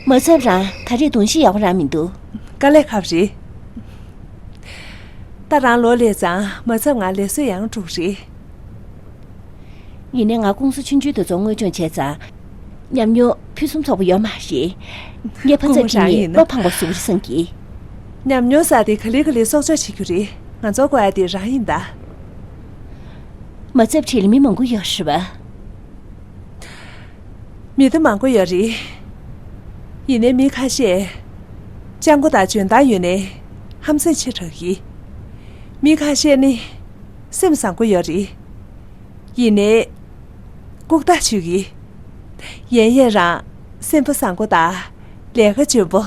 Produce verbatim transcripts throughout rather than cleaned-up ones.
མ་ཚབ་རང་ད་རེས་གདོང་ཤེས་ཡག་པོ་རང་མི་འདུག་དཀའ་ལས་ཁག་པོ་རེད། ད་རང་ལོ་སླེབས་ཙང་མ་ཚབ་ང་ལས་བསོད་ཡང་འགྲོ་གི་རེད། ཡིན་ནའི་ང་ཀུང་སི་ཆུང་ཆུང་དེ་ཚོ་དངོས་སྦྱོང་བྱས་ཙང་། ཉམས་མྱོང་ཕུན་སུམ་ཚོགས་པོ་ཡོད་མ་རེད། ངའི་ཕ་ཚབ་ཁྲིད་ནས་བློ་ཕངས་པ་བཟོ་གི་རེད་བསམ་གི། ཉམས་མྱོང་ཟེར་དེ་ག་ལེ་ག་ལེ་གསོག་འཇོག་བྱེད་རྒྱུ་རེད། ང་ཚོ་དགོས་ཡ་དེ་རང་ཡིན་ད། མ་ཚབ་ཁྲིད་ལ་མི་མང་པོ་ཡོད་རེད་པ། མི་ད་མང་པོ་ཡོད་རེད། ཡིན་ནའི་མི་ཁ་ཤས་སྤྱང་པོ་དང་འཇོན་ཐང་ཡོད་ནའི་ཧམ་སེམས་ཆེ་དྲགས་ཀྱི། མི་ཁ་ཤས་ནི་སེམས་བཟང་པོ་ཡོད་རེད། ཡིན་ནའི་ལྐུགས་རྟགས་ཆོད་ཀྱི། ཡིན་ཡང་རང་སེམས་པ་བཟང་པོ་དང་ལས་ཀ་འཇོན་པོ།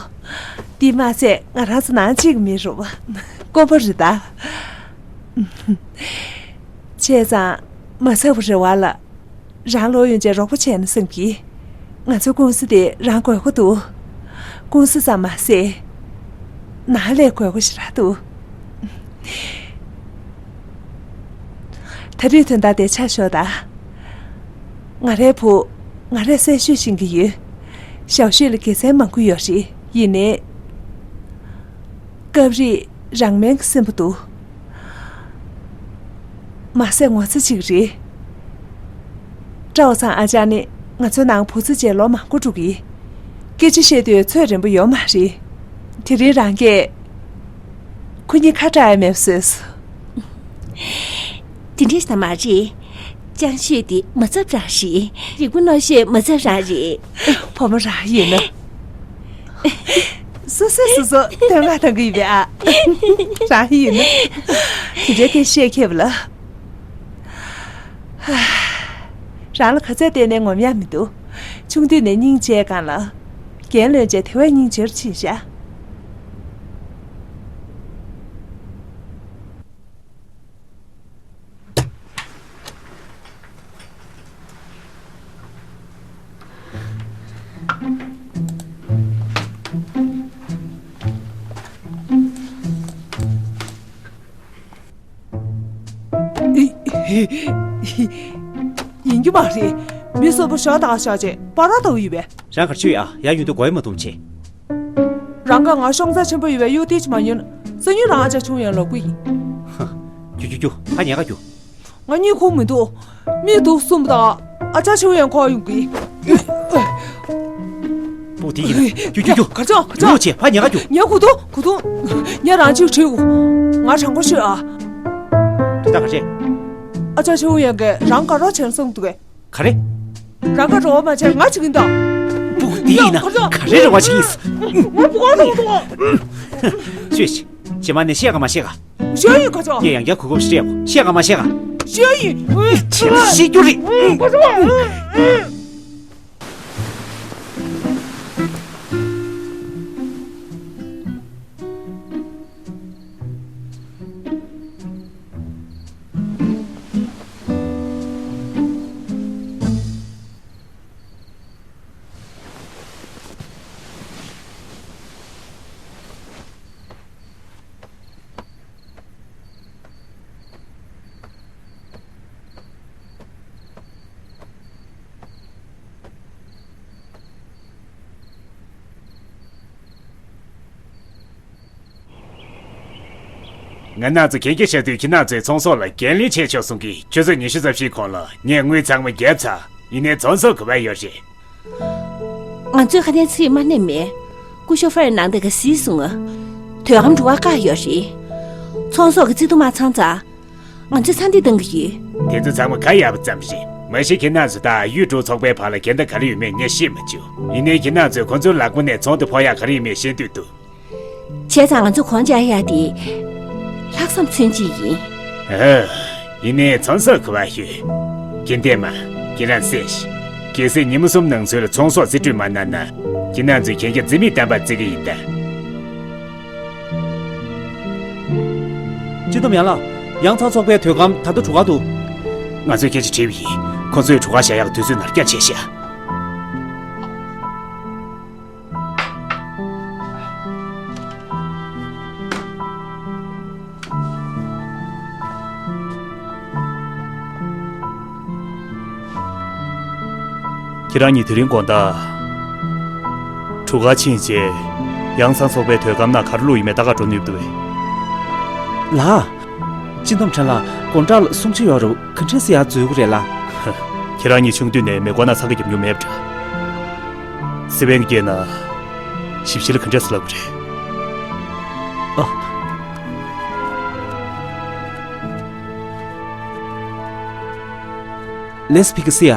འདི་མ་ཟད་ང་རང་ཚོ་ནང་གཅིག་མི་རུང་བ་དཀོན་པོ་རེད་ད། བྱས་ཙང་མ་ཚབ་རེ་བ་ལ། རང་ལོག་ཡོང་བྱས་རོགས་པ་བྱས་ན་བསམ་གི། ང་ཚོ་ཀུང་སི་དེ་རང་དགོས་མཁོ་འདུག་ཀུང་སི་ཙམ་མ་ཟད། ནང་ལས་དགོས་མཁོ་ཞེ་དྲག་འདུག་ད་རེས་དོན་དག་དེ་ཆ་ཞོག་ད། ང་རའི་བུ། ང་རས་གསལ་ཤོས་ཤེས་ཀྱི་ཡོད། ཞའོ་ཤུས་ལ་དགེ་མཚན་མང་པོ་ཡོད་རེད། ཡིན་ནའི། སྐབས་རེ་རང་དམན་གྱི་སེམས་པ་འདུག་མ་ཟད་ངོ་ཚ་ཅིག་རེད། ཀྲའོ་ཚང་ཨ་ཅག་ནི་ང་ཚོའི་ནང་བུ་ཚ་བྱས་ལོ་མང་པོ་འགྲོ་གི། སྐད་ཆ་བཤད་དུས་ཚོད་རན་པོ་ཡོད་མ་རེད། དེ་རིང་རང་གིས་ཁོ་གཉིས་ཁ་གྲག་ཡ་མེད་བཟོས་སོང་། དེ་འདྲས་ད་མ་རེད། ཅང་ཤོས་དེ་མ་ཚབ་རང་རེད། རིག་པ་རྣོ་ཤོས་མ་ཚབ་རང་རེད། བུ་མོ་རང་ཡིན་ན། སོ་སོས་སོ་སོ་བསྟོད་བསྔགས་གཏོང་གི་ཡོད་པས་ཨ། རང་ཡིན་ན། དེ་འདྲའི་སྐད་བཤད་མཁས་པ་ལ། རང་ལ་ག་ཚད་བལྟས་ནའི་ངོམ་ཡག་མི་འདུག་ཆུང་དུས་ནས་སྙིང་རྗེ་གང་ལ། རྒན་ལོན་བྱས་དེ་བས་སྙིང་རྗེ་རུ་ཕྱིན་ཤག་ཡིན་རྒྱུ་མ་རེད། མི་གསོན་པོ་ཞོ་དང་ཞོ་ཅེས་པ་ར་ལྟ་བུ་ཡོད་པས། རང་གར་ཆུ་ཡ་ཡ་ཡོད་དུ་གོ་ཡ་མ་གཏོང་ཆེ། རང་ག་ང་ཤོང་ཚ་ཆེན་པོ་ཡོད་པའི་གཡུ་ཏིག་ཅིག་མ་ཉོན། སང་ཉིན་རང་ཨ་ཅག་ཆུང་ཡང་ལོག་གི་ཡིན། ཧ། རྒྱུ་རྒྱུ་རྒྱུ་ཧ་ཉལ་ག་རྒྱུ། ང་གཉིད་ཁུག་མི་འདུག་མིག་འདུག་གསུམ་དང་ཨ་ཅག་ཆུང་ཡང་ཁོག་ཡོང་གི། སྤུ་དེ་ཡིན་རྒྱུ་རྒྱུ་རྒྱུ། གར་ཆོག་གར་ཆོག་རྒྱུ་ཆེ་ཧ་ཉལ་ག་རྒྱུ། ཉལ་ཁུག་འདུག་ཁུག་འདུག་ཉལ་རང་ཅིག་བྲིས་འོ། ང་དྲང་པོ་ཤོད་ཨ། དོན་དག་ག་རེ། ཨ་ཅག་ཆུང་ཡང་གིས་རང་དགའ་རོགས་བྱས་ན་བསམ་འདུག་གས། ག་རེ། རང་ག་རོགས་མ་བྱས་ང་བྱེད་ཀྱིན་གདའ། སྤུ་གུ་འདི་ཡིན་ན་ག་རེ་རེ་བ་བྱེད་ཀྱིན། ང་སྤུ་གུ་རོགས་འདུག་ཤོད་ཤིག་རྗེས་མ་ནས་བཤད་ག་མ་བཤད་ག་ཤོད་ཡིན་ཁ་ཆོག་ངས་ཡང་བསྐྱར་གོ་སྐབས་ཤིག་སྤྲད་གོ་ཤད་ག་མ་བཤད་ག་ཤོད་ཡིན། ཁྱེད་ལ་ཤེས་རྒྱུ་རེད། ཁ་ཆོག་ང་རང་ཚོ་གན་རྒྱ་བཞག་དུས་ཁྱེད་རང་ཚོས་ཚོང་ཟོག་ལ་འགན་ལེན་བྱས་ཆོག་གསུང་གིས་ཆུ་ཚོད་ཉི་ཤུ་རྩ་བཞིའི་གོང་ལ་ངས་དངུལ་ཚང་མ་བརྒྱབ་ཚར། ཡིན་ནའི་ཚོང་ཟོག་ག་པར་ཡོད་རེད། ང་ཚོས་ཁ་ནས་ཚིག་མ་སྣེ་མེད། སྐུ་ཞབས་ཧྥེར་ནང་དེ་ག་སིའི་གསུང་ཨ། དོས་སྒམ་འགྲོ་བ་བཀག་ཡོད་རེད། ཚོང་ཟོག་གི་རྩིས་ཐོ་མ་ཚང་ཙང་། ང་ཚོས་ཚ་འདི་གཏང་གི་ཡོད། དེ་ཚོ་ཚང་མ་ག་ཡག་པ་ཙམ་རེད། མ་གཞི་ཁྱེད་རང་ཚོ་དང་ཡུལ་གྲུ་ཚོགས་པའི་བར་ལ་འགལ་ཟླ་ག་རེ་ཡོད་མེད་ངས་ཤེས་མ་བྱུང་། ཡིན་ནའི་ཁྱེད་རང་ཚོས་ཁོ་ཚོའི་ལག་པ་ནས་ཚོང་དེ་ཕོག་ཡག་ག་རེ་ཡོད་མེད་ཤེས་འདོད་འདུག་བྱས་ཙང་ང་ཚོ་གོང་བཅག་ཡག་དེ་ལྷག་བསམ་ཚུན་ཆད་ཡིན། ཨ། ཡིན་ནའི་ཚོང་ཟོག་ག་པར་ཡོད། རྒན་བསྟན་མ། ཁྱེད་རང་གསན་ཤིག་གལ་སྲིད་ཉིན་མོ་གསུམ་ནང་ཚུད་ལ་ཚོང་ཟོག་རྩིས་སྤྲོད་མ་གནང་ན། ཁྱེད་རང་ཚོའི་གན་རྒྱ་རྩིས་མེད་བཏང་བར་བརྩི་གི་ཡིན་ད། སྤྱི་བསྡོམས་ཡང་ལགས། ཡང་ཚང་ཚོགས་པའི་དོས་སྒམ་ད་ལྟ་གྲུ་ཁར་འདུག་ང་ཚོས་སྐད་ཆ་དྲིས་པ་ཡིན། ཁོ་ཚོས་གྲུ་ཁར་བཞག་ཡག་དུས་ཚོད་ནར་འགྱངས་བྱས་ཤག་ཁྱེད་རང་གཉིས་དེ་རིང་དགོང་དག་ གྲུ་ཁར་ཕྱིན་རྗེས། ཡང་ཚང་ཚོགས་པའི་དོས་སྒམ་ནང་ག་རེ་བླུགས་ཡོད་མེད་ལྟ་ག་འགྲོ་ནུས་འདུག་གས། ལགས། སྤྱི་འདོམས་ཁྲ་ལགས། དགོང་དག་ལ་གསུང་ཆོས་ཡོད་རེད། ག་འདྲས་སེ་ཡར་འཛུལ་དགོས་རེད་ལགས། ཁྱེད་རང་གཉིས་ཆུང་དུས་ནས་མེ་འཁོར་ནང་འཚང་ཁ་རྒྱབ་མྱོང་མེད་པ་འདྲ། སེ་པན་གྱི་སྐད་ནང་། ཞིབ་ཞིབ་ལ་ག་འདྲས་སེ་ལབ་དགོས་རེད། ཨ། ལེས་ཕི་ཀི་སི་ཡ།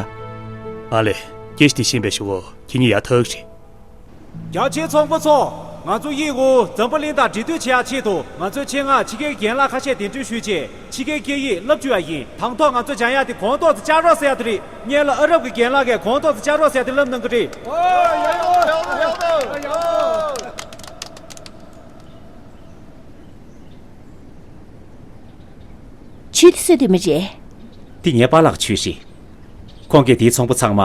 ཨ་ལེ། སྐད་ཆ་དེ་ཤེས་པའི་ཞུ་གོ། ཁྱེད་གཉིས་ཡར་ཐུག་རེད། རྒྱ་ཆེའི་ཚོགས་པ་ཚོ། ང་ཚོ་དབྱིན་ཝུའུ་འཛམ་བུ་གླིང་དང་འབྲེལ་མཐུད་བྱེད་ཡག་ཆེད་དུ། ང་ཚོས་ཆེད་མངགས་ཕྱི་རྒྱལ་གྱི་རྒན་ལགས་ཁ་ཤས་གདན་འདྲེན་ཞུས་རྗེས། ཕྱི་རྒྱལ་སྐད་ཡིག་བསླབ་བཅུག་ཡག་ཡིན། དང་ཐོག་ང་ཚོས་སྦྱང་ཡག་དེ་གོང་ཐོག་ཏུ་བཅར་རོགས་ཟེར་ཡག་དེ་རེད། སྔོན་ལ་ཨ་རབ་ཀྱི་རྒན་ལགས་ཀྱིས་གོང་ཐོག་ཏུ་བཅར་རོགས་ཟེར་ཡག་དེ་ལབ་གནང་གི་རེད། ཆུ་དེ་སུའི་དེ་མི་རེད། དེ་ངའི་པཱ་ལགས་ཆུ་རེད། ཁོང་གིས་དེའི་ཚོང་པ་ཚང་མ་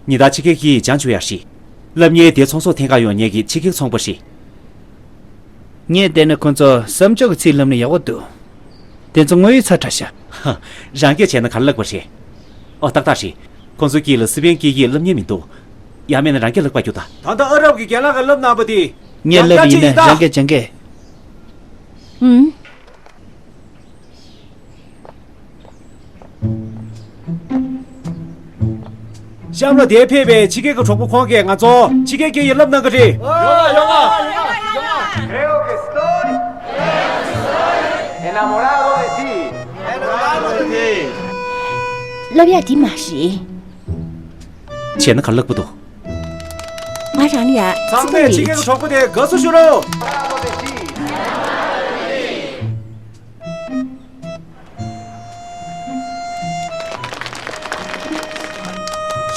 ཉིན་ལྟར་ཕྱི་རྒྱལ་སྐད་ཡིག་སྦྱང་བཅུག་ཡག་རེད། སློབ་གཉེར་དེ་ཚོང་ཟོག་འཐེན་ག་ཡོང་མཁན་གྱི་ཕྱི་རྒྱལ་ཚོང་པ་རེད། ངས་བལྟས་ན་ཁོ་ཚོ་བསམ་ཅོག་གི་ཚིག་ལབ་ན་ཡག་པོ་འདུག་དེ་ཚོ་དངོས་ཡོད་ཚ་དྲགས་ཤག་ཧ། རང་སྐད་བྱས་ན་ག་རེ་ལབ་དགོས་རེད། ཨོ་ཏག་ཏག་རེད། ཁོང་ཚོའི་དཀྱིལ་ལ་སི་པན་སྐད་ཡིག་སློབ་མཁན་མི་འདུག་ཡང་མིན་ན་རང་སྐད་ལབ་པ་རྒྱུགས་དང་། ད་ལྟ་ཨ་རབ་ཀྱི་རྒན་ལགས་ཀྱིས་ལབ་གནང་བ་དེ། ངས་ལབ་ཡིན་ན་རང་སྐད་སྦྱང་གས། ཧུམ། གཤམ་ལ་དེར་ཕེབས་པའི་ཕྱི་རྒྱལ་གྱི་གྲོགས་པོ་ཁོང་གིས་ང་ཚོར་ཕྱི་རྒྱལ་སྐད་ཡིག་བསླབ་གནང་གི་རེད། ཡོང་ང་ཡོང་ང་ཡོང་ང། Creo que estoy enamorado de ti. བསླབ་ཡག་འདི་མ་རེད། བྱས་ན་ག་རེ་ལབ་དགོས་འདུག་ང་རང་ལ་ཡ། ཚང་མས་ཕྱི་རྒྱལ་གྱི་གྲོགས་པོ་དེར་དགའ་བསུ་ཞུ་རོགས།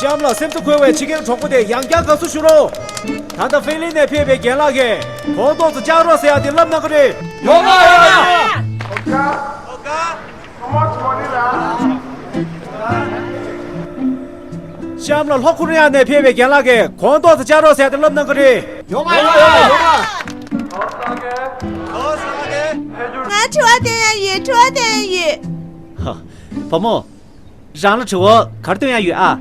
གཤམ་ལ་སེམས་གསོ་འཁོལ་བའི་ཕྱི་རྒྱལ་གྱི་གྲོགས་པོ་དེར་ཡང་བསྐྱར་དགའ་བསུ་ཞུ་རོགས། ད་ལྟ་ཧྥེ་ལི་ནས་ཕེབས་པའི་རྒན་ལགས་ཀྱིས་གོང་ཐོག་ཏུ་བཅར་རོགས་ཟེར་ཡག་དེ་ལབ་གནང་གི་རེད། ཡོང་ང་ཡོང་ང་། གཤམ་ལ་ལྷོ་ཀོ་རི་ཡ་ནས་ཕེབས་པའི་རྒན་ལགས་ཀྱིས་གོང་ཐོག་ཏུ་བཅར་རོགས་ཟེར་ཏེ་ལབ་གནང་གི་རེད། ཡོང་ང་ཡོང་ང་ཡོང་ང་། ང་དྲི་བ་བཏོན་ཡག་ཡོད། དྲི་བ་བཏོན་ཡག་ཡོད། ཧ། བུ་མོ། རང་ལ་དྲི་བ་ག་རེ་བཏོན་ཡག་ཡོད་ཨ།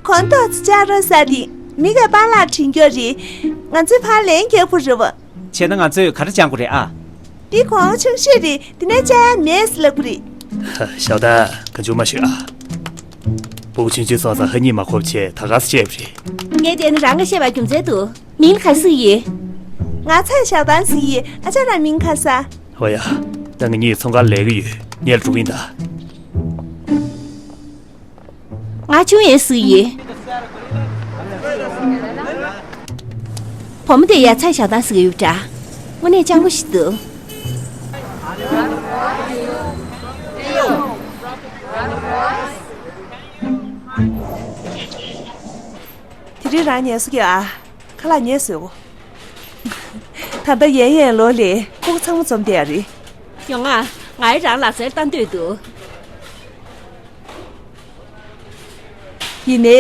གོང་ཐོག་ཏུ་བཅར་རོགས་ཟེར་དེ་མི་གི་པཱ་ལགས་དྲན་རྒྱུ་རེད། ང་ཚོའི་ཕར་ལན་རྒྱག་དགོས་རེད་བ། བྱས་ན་ང་ཚོས་ག་རེ་སྦྱང་དགོས་རེད་ཨ། འདི་གོང་ཆུང་ཤོས་རེད། འདི་ནས་བཅར་ཡག་མེད་ཟེར་ལབ་གི་རེད། ཧ། ཞའོ་ཏན། གང་བྱུང་མ་ཞུས་ཨ། སྤུ་གུ་ཆུང་ཆུང་སོང་ཙང་ཧ་གཉིད་མ་ཁུག་བྱས་ད་ག་སེ་བྱས་པ་རེད། ངས་བལྟས་ན་རང་གིས་བཤད་པ་རྒྱུ་མཚན་འདུག་མིང་ལ་ག་རེ་ཟེར་གྱི་ཡོད། ང་ཚ་ཞའོ་ཏན་ཟེར་གྱི་ཡོད། ཨ་ཅག་རང་མིང་ག་རེ་ཟེར། འོ་ཡ། ད་ང་གཉིས་ཚོང་ཁང་ལས་ཀྱི་ཡོད། ངས་འགྲོ་གི་ཡིན་ད། ང་ཆུང་ཡན་ཟེར་གྱི་ཡོད། བུ་མོ་དེ་ཡ་ཚ་ཞའོ་ཏན་ཟེར་གྱི་ཡོད་པ་འདྲ། དངོས་གནས་སྤྱང་པོ་ཞིག་འདུག་དེ་རིང་རང་ཉལ་ས་གི་ཨ། ཁ་ལག་ཉལ་བཟོས་གོ། ད་ལྟ་ཡན་ཡན་ལོ་ལས་ཁོ་ཚང་མ་འཛོམས་བསྡད་ཡ་རེད། ཡོང་ང་། ང་ཡི་རང་ལག་རྩལ་ལྟ་འདོད་འདུག་ཡིན་ནའི།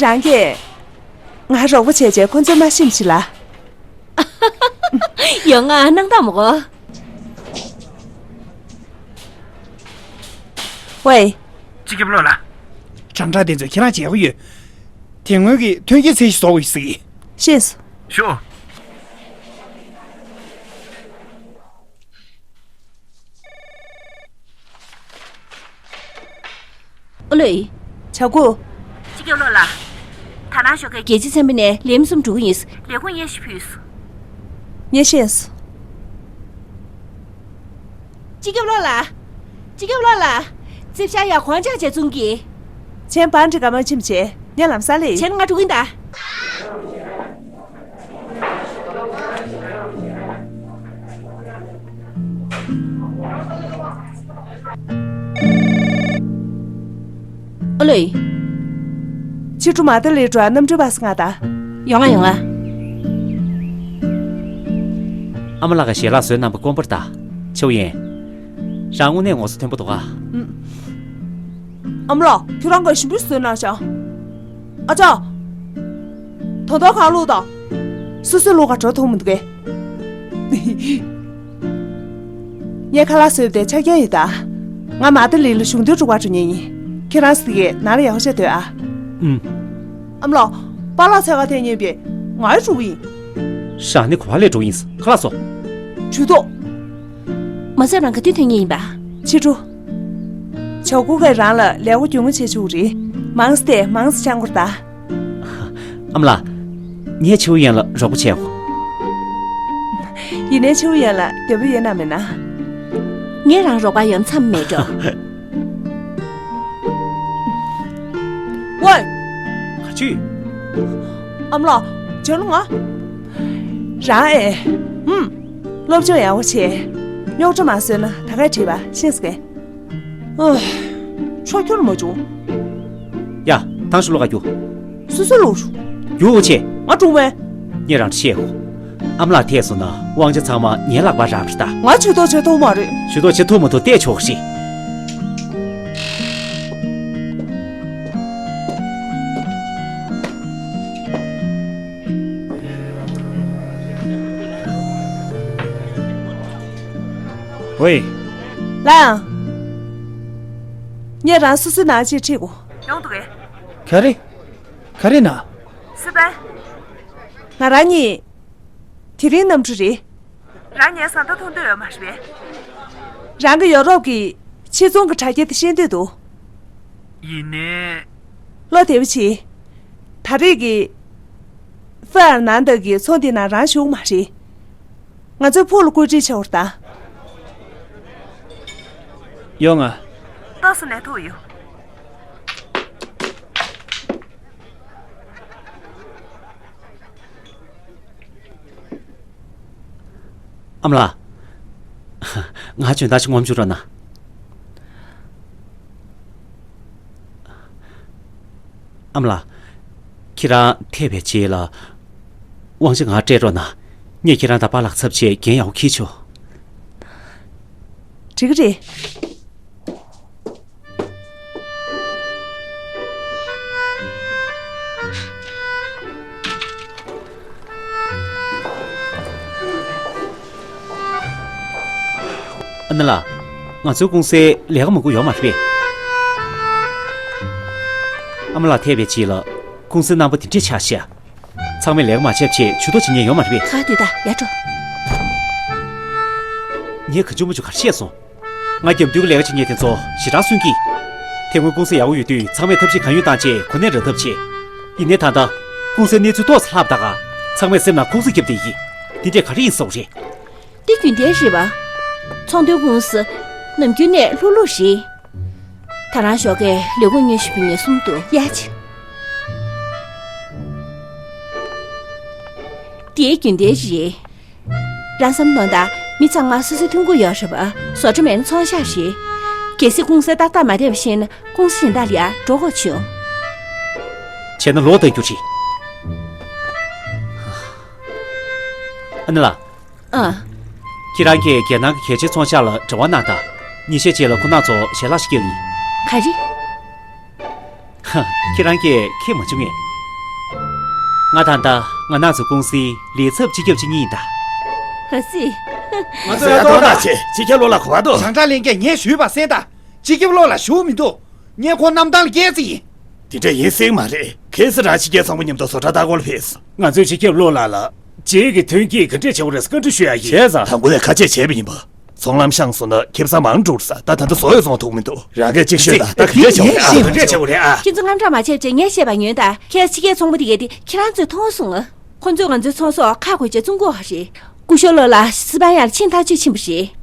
རང་གིས་ང་རོགས་པ་བྱས་བྱས་ཁོ་ཚོས་མ་ཤེས་ཤིག་ལ། ཡོང་ང་། སྣང་དག་མོ་གོ། ཝེ། སྤྱི་ཁྱབ་བློན་ལགས། སྦྱང་བརྡར་དེ་ཚོ་ཁྱེད་རང་བྱེད་དགོས་ཡོད། དེ་སྔོན་གྱི་ཐོན་སྐྱེད་ཚད་གཞི་བཟོ་དགོས་ཟེར་གྱི། ཤེས་སོང་། ཤོག་ཨོ་ལོས། བྱ་རྒོད། སྤྱི་ཁྱབ་བློན་ལགས། ད་ནང་ཞོགས་ཀས་རྒྱལ་སྤྱི་ཚན་པ་ནས་ལས་མི་གསུམ་འགྲོ་གི་ཡིན། ལས་ཁུངས་སྙན་ཞུ་ཕུལ་སོང་། ངས་ཤེས་སོང་། སྤྱི་ཁྱབ་བློན་ལགས། སྤྱི་ཁྱབ་བློན་ལགས། རྩིབ་ཤར་ཡ་གོང་ཆག་བྱས་བཙུགས་ཀྱི། ཆེན་པང་འདྲི་ག་མ་ཕྱིན་བྱས་ངས་ལམ་སང་སླེབས་ཡིན། བྱས་ན་ང་འགྲོ་གི་ཡིན་ད། ཨོ་ལོས། ཕྱི་དྲོ་མ་ཏ་ལི་འགྲོ་ཨ། གནམ་གྲུའི་བར་སེ་ང་ད། ཡོང་ང་ཡོང་ང་། ཨ་མ་ལགས་ཀྱིས་ཞལ་ལག་བཟོས་གནང་བ་དཀོན་པོ་རེད་ད། ཆའོ་ཡན། རང་དངོས་གནས་ངོ་ཚ་མཐོན་པོ་འདུག་ག། ཨུམ། ཨ་མ་ལགས། ཁྱོད་རང་གིས་ཞིམ་པོ་བཟོས་གནང་ཤག་ཨ་ཅག་ད་ལྟ་གང་བླུགས་དང་། སོ་སོས་བླུགས་ག་འགྲོ་ཐུབ་མི་འདུག་གས། ངས་ཁ་ལག་བཟོས་ཏེ་ཆ་རྐྱེན་ཡོད་ད། ང་མ་ཏ་ལི་ལ་གཞུང་དོན་དྲུག་པ་འགྲོ་མཁན་ཡིན། ཁྱེད་རང་ཚོ་གིས་ནང་ལ་ཡག་པོ་བྱས་སྡོད་ཨ། ཨུམ། ཨ་མ་ལགས། པཱ་ལགས་འཚོལ་ག་ཐད་མཁན་པས། ང་ཡི་འགྲོ་གི་ཡིན། ཞག་ནི་ག་པར་ལས་འགྲོ་གི་ཡིན། ཁ་ལག་བཟོ། ཇུས་གཏོགས། མ་ཟད་རང་ག་དུས་ཐོན་ངེས་ཡིན་པ། ཕྱི་དྲོ། ཇའོ་ཀུའུ་ཀའི་རང་ལ་ལས་ཀ་མགྱོགས་མོ་བྱེད་ཆོག་རེད། མང་སྟེ་མང་སེ་ཆང་སྐོར་ད། ཨ་མ་ལགས། ངས་ཆེ་བོ་ཡན་ལ་རོགས་པ་བྱས་གོ། ཡིན་ནའི་ཆེ་བོ་ཡན་ལ་འདོད་པ་ཡོད་ན་མེད་ན། ངས་རང་རོགས་པ་ཡོང་མཚམས་མེད་འགྲོ། ཝེ། ག་ཅི། ཨ་མ་ལགས། བྱོན་ལ་ང་། རང་ཨེ། ཧུམ། སློབ་སྦྱོང་ཡག་པོ་བྱས། རྙོག་དྲ་མ་བཟོས་ན་ད་ག་བྲིས་པ་ཤེས་སོང་གས། ཨ། ཕྱོགས་ཁྱོར་མ་བྱུང་། ཡ། ཐང་ཤུ་ལོ་ག་རྒྱུ། སོ་སོ་ལོ་རུ། རྒྱུ་འོ་ཆེ། ང་ཀྲུང་མེ། ངས་རང་བཤད་གོ། ཨ་མ་ལགས་ཐད་སོང་ན་དབང་ཆ་ཚང་མ་ངའི་ལག་པར་རག་པ་ཞིག་ད། ང་ཇུས་གཏོགས་བྱེད་ཐུབ་མ་རེད། ཇུས་གཏོགས་བྱེད་ཐུབ་མ་ཐུབ་བལྟས་ཆོག་ཤིག། ཝེ། ལགས། ངས་རང་སོ་སོའི་ནང་ཅིག་ཁྲིད་དགོས། ཡོང་འདུག་གས། ག་རེ། ག་རེ་ན། སི་པན། ང་རང་གཉིས། དེ་རིང་གནམ་གྲུ་རེད། རང་ངའི་བཟའ་ཟླ་མཐོང་འདོད་ཡོད་མ་རེད་པས། རང་གི་ཡོ་རོབ་ཀྱི་ཕྱིར་ཚོང་གི་དྲ་རྒྱ་དེ་ཤེས་འདོད་འདུག། ཡིན་ནའི། བློ་བདེ་པོ་བྱེད། ད་རེས་ཀྱི་ཧྥ་ཨར་ནན་ཏི་གི་ཚོགས་འདི་ནང་རང་ཞུགས་མ་རེད། ང་ཚོའི་ཕུགས་ལ་བཀོད་སྒྲིག་བྱེད་འོར་ད། ཡོང་ང་། ཏོག་ཙམ་ལས་ཐུག་ཡོད། ཨ་མ་ལགས། ང་འཇོན་ཐང་ཞིག་ངོམ་བཅུག་རོགས་གནང་། ཨ་མ་ལགས། ཁྱེད་རང་ཐད་པའི་རྗེས་ལ། དབང་ཆ་ང་སྤྲད་རོགས་གནང་། ངས་ཁྱེད་རང་དང་པཱ་ལགས་ཚབ་བྱས་འགན་ཡག་པོ་འཁྱེར་ཆོག། འགྲིག་གི་རེད། ཨ་ནེ་ལགས། ང་ཚོའི་ཀུང་སིའི་ལས་ཀ་མང་པོ་ཡོད་མ་རེད་པས། ཨ་མ་ལགས་ཐད་པའི་རྗེས་ལ་ཀུང་སིའི་རྣམ་པ་དེ་འདྲས་ཆགས་ཤག། ཚང་མས་ལས་ཀ་མ་བྱས་པ་བྱས་ཇུས་གཏོགས་བྱེད་མཁན་ཡོད་མ་རེད་པས། ཁ་བསྡད་ད་ཡར་འགྲོ། ངས་ག་ཅུང་མ་ཅུང་ག་རེ་བཤད་སོང་། ང་རྒྱབ་མདུན་གྱི་ལས་ཀ་བྱེད་མཁན་དེ་ཚོ་ཞེ་དྲག་སུན་གྱིས། དེ་སྔོན་ཀུང་སི་ཡག་པོ་ཡོད་དུས་ཚང་མས་ཐབས་ཤེས་གང་ཡོད་བཏང་བྱས་གོ་གནས་རག་ཐབས་བྱས། ཡིན་ནའི་ད་ལྟ་ཀུང་སིའི་གནས་ཚུལ་ཏོག་ཙམ་ལྷག་ད་ག་ཚང་མས་སེམས་ནང་ཁོག་ཟུག་བརྒྱབ་བསྡད་ཀྱི། འདི་འདྲས་ག་རེ་ཡིན་བཟོ་རེད། འདི་རྒྱུན་ལྡན་རེད་པ། ཚོང་དོན་ཀུང་སི་ནམ་རྒྱུན་ནས་ལྷུག་ལྷུག་རེད། ད་རང་ཞོགས་ཀས་ལས་ཁུངས་སྙན་ཞུ་ཕུལ་མཁན་གསུམ་འདུག་ཡ་ཆེ། དེའི་རྒྱུན་ལྡན་རེད། རང་བསམ་གནང་དང་མི་ཚང་མ་སོ་སོའི་ཐོན་ཁུངས་ཡོད་རེད་པ། བཟོ་གྲྭ་མེད་ན་ཚོང་ཤག་རེད། གལ་སྲིད་ཀུང་སི་ཏག་ཏག་མ་བསྡད་པ་ཤེས་ན་ཀུང་སི་གཞན་དག་ལ་ཡང་འགྲོ་དགོས་བྱུང་། བྱས་ན་ལོག་བཏང་རྒྱུ་རེད། ཨ་ནེ་ལགས། ཨ། ཁྱེད་རང་གིས་རྒྱལ་ནང་གི་གལ་ཆེའི་ཚོང་ཤག་ལ་འབྲེལ་བ་གནང་དང་། ཉིན་ཤས་རྗེས་ལ་ཁོ་རང་ཚོ་ཞལ་ལག་ཞིག་སྐྱེལ་གྱི་ཡིན། ག་རེ། ཧ། ཁྱེད་རང་གིས་ཁྱེད་མ་བྱུང་ངས། ང་ད་ལྟ་ང་རང་ཚོའི་ཀུང་སིའི་ལས་ཚབ་སྤྱི་ཁྱབ་ཅིག་ཡིན་ད། ཧ་སི། ང་ཚོ་ཡ་ཏོ་ན་ཆེ་སྤྱི་ཁྱབ་བློ་ལ་གོ་བ་དོ། ཞང་ཁྲ་ལེན་མཁན་ངས་ཞུས་པ་གསན་ད། སྤྱི་ཁྱབ་བློ་ལ་ཞུ་མི་འདུག་ངས་ཁོ་གནམ་ཐང་ལ་སྐྱེལ་རྩིས་ཡིན། དེ་འདྲ་ཡིན་སྲིད་མ་རེད། གལ་སྲིད་རང་ཕྱི་རྒྱལ་ཚོང་པ་མཉམ་དུ་བཟོ་གྲྭ་ལྟ་སྐོར་ལ་ཕེབས། ང་ཚོས་སྤྱི་ཁྱབ་བློ་ལགས་ལ་རྗེས་ཀྱི་ཐོན་སྐྱེད་ག་འདྲས་བྱེད་དགོས་རེད་བཀའ་འདྲི་ཞུ་ཡ་ཡིན། བྱས་ཙང་། དང་པོ་ནས་ཁ་ཆད་བྱས་པ་ཡིན་པ། ཚོང་ལམ་བཤངས་སོང་ན་ཁེ་བཟང་མང་འགྲོ་ས། ད་ད་ལྟ་བཟོ་ཡོད་ཚོང་ཐུག་མི་འདུག་རང་གིས་གཅིག་ཤོད་ད། ད་ག་འདྲས་བྱེད་དགོས་རེད་ཨ། ག་འདྲས་བྱེད་དགོས་རེད་ཨ། ཁྱེད་ཚོ་དངངས་སྐྲག་མ་བྱེད་བྱས་ངས་བཤད་པ་ཉོན་ད། ཁྱེད་ཕྱི་རྒྱལ་ཚོང་པ་དེ་གས་དེ་ཁྱེད་རང་ཚོས་མཐོང་སོང་ཨ། ཁོ་ཚོས་ང་ཚོའི་ཚོང་ཟོག་ཁ་བགོས་བྱས་བཙོང་གི་ཡོད་རེད། སྐུ་ཞབས་བློ་ལགས་སི་པན་ཡར་ཕྱིན་ཐག་ཆོད་ཕྱིན་པ་རེད།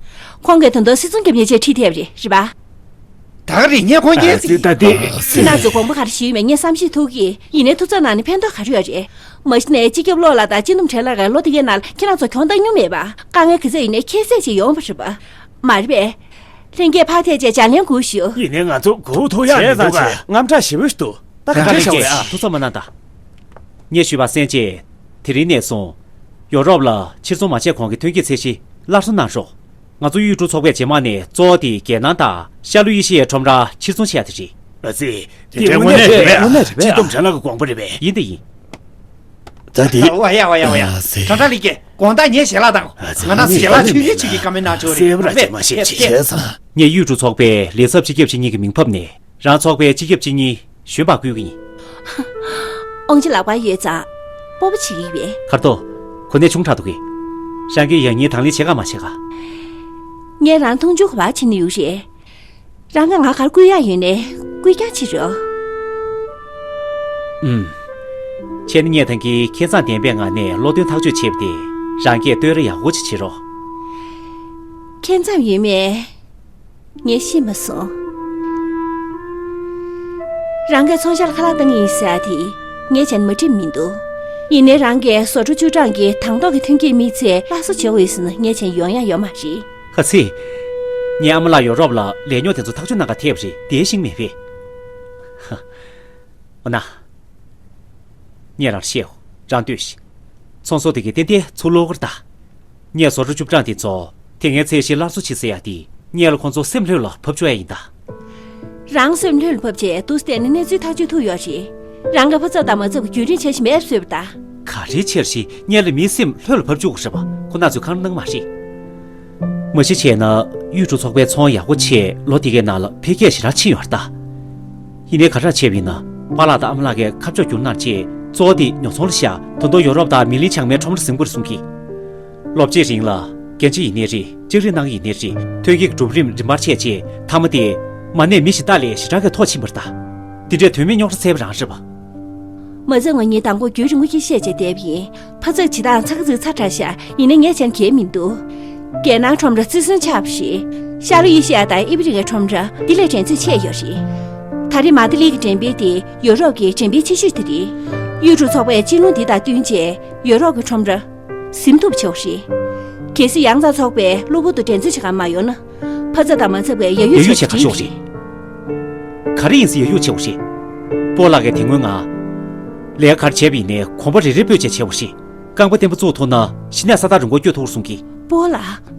ཁོང་གིས་ད་དུང་སིལ་ཚོང་རྒྱབ་མཁན་ཅིག་ཁྲིད་ཐེབས་རེད། རེད་པ། ད་ག་རེད། ངས་ཁོང་རྒྱལ་སྲིད། ད་དེ། ཁྱེད་རང་ཚོས་དགོངས་པ་ག་རེ་ཞུས་ཡོད་མེད་ངས་བསམ་ཤེས་ཐུབ་ཀྱི། ཡིན་ནའི་ཐུགས་འཚབ་གནང་ནས་ཕན་ཐོགས་ག་རེ་ཡོད་རེད། མ་གཞི་ནས་སྤྱི་ཁྱབ་བློ་ལགས་དང་སྤྱི་འདོམས་བྲལ་ལ་རེད། ལོ་དེ་གའི་ནང་ལ་ཁྱེད་རང་ཚོ་གྱོང་བཏང་མྱོང་མེད་པ། དཀའ་ངལ་ག་ཚད་ཡིན་ནའི་ཁྱད་བསད་ཅིག་ཡོང་བ་རེད་པ། མ་རེད་པས། ལྷན་རྒྱས་ཕར་ཐད་བྱས་ལྗགས་ལན་དགོས་ཞུ། ཡིན་ནའི་ང་ཚོ་མགོ་བོ་ཐུག་ཡག་མི་འདུག་ག་དངངས་སྐྲག་ཞེ་པོ་ཞིག་འདུག་ད་ག་འདྲ་ཞིག་རེད་ཨ། ཐུགས་འཚབ་མ་གནང་དང་། ངས་ཞུས་པ་གསན་རྗེས། དེ་རིང་ནས་བཟུང་ཡོ་རོབ་ལ་ཕྱིར་ཚོང་མ་བྱས་གོང་གི་ཐོན་སྐྱེད་ཚད་གཞི་སླར་གསོ་གནང་རོགས། ང་ཚོ་གཡུལ་འགྲོ་ཚོགས་པས་རྗེས་མ་ནས་གཙོ་བོ་དེ་རྒྱལ་ནང་དང་ཤར་ལྷོ་ཨེ་ཤི་ཡའི་ཁྲོམ་རར་ཕྱིར་ཚོང་བྱེད་ཡ་དེ་རེད། ཨ་ཙི། དེ་དེ་དངོས་གནས་རེད་པས། དངོས་གནས་རེད་པས། སྤྱི་འདོམས་བྲལ་ལ་གི་དགོངས་པ་རེད་པས། ཡིན་དེ་ཡིན། ད་དེ། ཝ་ཡ་ཝ་ཡ་ཝ་ཡ། ཨ་ཙི། གྲྭ་ཁྲ་ལི་ཀེ་དགོང་དག་ངའི་ཞལ་ལག་དང་། ཨ་ཙི། ང་ན་ཞལ་ལག་ཆུང་ཆུང་ཅིག་གི་བཀའ་མོལ་གནང་ཆོག་རེད། སེ་བ་ར་རེད་ཅེ་མ་ཤེས་ཅེ་བྱས་ཙང་། ངས་གཡུལ་འགྲོ་ཚོགས་པའི་ལས་ཚབ་སྤྱི་ཁྱབ་ཅིག་གཉིས་ཀྱི་མིང་ཕབ་ནས། རང་ཚོགས་པའི་སྤྱི་ཁྱབ་སྤྱི་གཉིས་གཞོན་པར་བསྐོ་གི་ཡིན། དབང་ཆ་ལག་པར་ཡོད་ཙང་ སྤོབས་པ་བྱེད་ཀྱི་ཡོད་པས། ཁར་ཏོ། གོ་གནས་ཆུང་དྲགས་འདུག་གས། རང་གིས་ཡང་སྙིང་དང་ལེན་བྱེད་ག་མ་བྱེད་ག། ངས་རང་མཐོང་ཆུང་ག་པར་བྱེད་ནི་ཡོད་རེད། རང་གིས་ང་ག་རེ་བསྐུལ་ཡག་ཡོད་ནའི་བསྐུལ་རྐྱང་བྱེད་རོགས། ཨུམ། བྱས་ན་ངས་ད་གིན་ཁེ་མཚང་ལྡན་པའི་ངང་ནས་བློ་འདོན་ཐག་གཅོད་བྱས་པ་དེ་རང་གིས་བསྟོད་ར་ཡག་པོ་ཅིག་བྱེད་རོགས། ཁེ་མཚམས་ཡོད་མེད་ངས་ཤེས་མ་སོང་། རང་གིས་ཚོང་ཤར་ལ་ཁ་ལག་བཏང་གི་ཡིན་ཟེར་ཡག་དེ་ངས་བྱས་ན་མ་འགྲིག་མི་འདུག། ཡིན་ནའི་རང་གིས་བཟོ་གྲྭ་བཅུ་གྲངས་ཀྱི་དང་ཐོག་གི་ཐོན་སྐྱེད་མི་ཚོའི་སླར་གསོ་བྱེད་དགོས་ཡོད་ཟེར་ན་ངས་བྱས་ན་ཡོང་ཡག་ཡོད་མ་རེད། ཁ་སི། ངའི་ཨ་མ་ལགས་ཡོ་རོབ་ལ་ལས་རྙོག་དེ་ཚོ་ཐག་གཅོད་གནང་ག་ཐད་པ་རེད། དེ་ཤེས་མེད་པས། ཧ། འོ་ན། ངས་རང་ལ་བཤད་འོ། རང་ལྟོས་ཤིག། ཚོང་ཟོག་དེ་གའི་ཏན་ཏན་ཚུར་སློག་གི་རེད་ད། ངས་བཟོ་གྲྭ་བཅུ་གྲངས་དེ་ཚོ་དེ་སྔའི་ཚད་གཞི་སླར་གསོ་བྱེད་ཟེར་ཡག་དེ་ངས་ལ་ཁོང་ཚོ་སེམས་ལྷོད་ལ་ཕབ་བཅུག་ཡག་ཡིན་ད། རང་སེམས་ལྷོད་ལ་ཕབ་བྱས་འདུག་སེ་བལྟས་ན་གནས་ཚུལ་ཐག་གཅོད་ཐུབ་ཡོད་རེད། རང་གི་ཕ་ཚབ་དང་མ་ཚབ་ཀྱི་བརྒྱུད་རིམ་འཆར་གཞི་མེད་པ་བཟོས་པ་ད། ག་རེ་འཆར་གཞི། ངས་ལ་མིའི་སེམས་ལྷོད་ལ་ཕབ་བཅུག་གི་རེད་པ། ཁོ་རྣམ་ཚོས་ཁ་ནང་མ་རེད། མ་གཞི་བྱས་ན་གཡུལ་འགྲོ་ཚོགས་པའི་ཚོང་ཡག་པོ་ཆེ་ལོ་འདི་གའི་ནང་ལ་འཕེལ་རྒྱས་ཞེ་དྲག་ཕྱིན་ཡོད་རེད་ད། ཡིན་ནའི་ག་རེ་བྱས་པ་ཡིན་ན། པཱ་ལགས་དང་ཨ་མ་ལགས་ཀྱིས་ཁ་ཕྱོགས་བསྒྱུར་གནང་བྱས་གཙོ་བོ་དེ་ཉོ་ཚོང་ལ་བཞག། ད་དུང་ཡོ་རོབ་དང་མི་ལི་བྱང་མའི་ཁྲོམ་ར་ཟིན་དགོས་རེད་གསུང་གི། ལོ་གཅིག་རིང་ལ་རྒྱན་ཆ་ཡིན་ནའི་རེད། ལྕགས་རིགས་གནང་གི་ཡིན་ནའི་རེད། ཐོན་སྐྱེད་ཀྱི་གྲུབ་རིམ་རིམ་པར་ཆད་རྗེས་མཐའ་མ་དེ་མ་གནས་མི་ཞིག་ལྟ་ལས་ཞེ་དྲག་གི་མཐོ་ཕྱིན་པ་རེད་ད། དེ་འདྲའི་དོན་མེད་རྙོག་དྲ་བསལ་བ་རང་རེད་པ། མ་ཚད་ང་གཉིས་དང་པོ་རྒྱུན་རིང་པོ་ཁྱི་བཤད་བྱས་བསྡད་པ་ཡིན། ཕ་ཚབ་བྱེད་སྟངས་ཚ་གི་ཚིག་ཚ་དྲགས་ཤག། ཡིན་ནའི་ངས་བྱས་ན་གལ་མི་འདུག། རྒྱལ་ནང་ཁྲོམ་ར་བརྩི་སྲུང་ཆགས་པ་རེད། ཤར་ཨེ་ཤི་ཡ་དང་ཨི་བྷི་རི་ཀའི་ཁྲོམ་ར་འདི་ལས་འགྲན་རྩོད་ཆེ་ཡོད་རེད། ད་རེས་མ་ཏི་ལི་གི་འགྲེམས་སྤེལ་དེ་ཡོ་རོབ་ཀྱི་འགྲེམས་སྤེལ་ཆེ་ཤོས་དེ་རེད། གཡུལ་འགྲོ་ཚོགས་པས་སྤྱི་ལུང་འདི་དང་བསྟུན་བྱས་ཡོ་རོབ་ཀྱི་ཁྲོམ་ར་ཟིན་ཐུབ་ཆོག་རེད། གལ་སྲིད་ཡང་རྩ་ཚོགས་པས་གློ་བུར་དུ་འགྲན་རྩོད་བྱེད་གར་མ་ཡོང་ན། ཕ་ཚབ་དང་མ་ཚབ་པས་ཡ་ཡོ་ཡ་ཡོ་བྱེད་ག་ཆོག་རེད། ག་རེ་ཡིན་ཟེར་ཡ་ཡོ་བྱེད་འོ་རེད། སྤོ་ལགས་ཀྱིས་དེ་སྔོན་ང་ལས་ཀ་ག་རེ་བྱས་པ་ཡིན་ནའི་གོམ་པ་རེ་རེ་སྤོས་བྱས་བྱེད་འོ་རེད། རྐང་པ་བརྟན་པོ་བཙུགས་ཐུབ་ན་གཞི་ནས་ས་ཐག་རིང་པོ་སྐྱོད་ཐུབ་གསུང་གི། སྤོ་ལགས།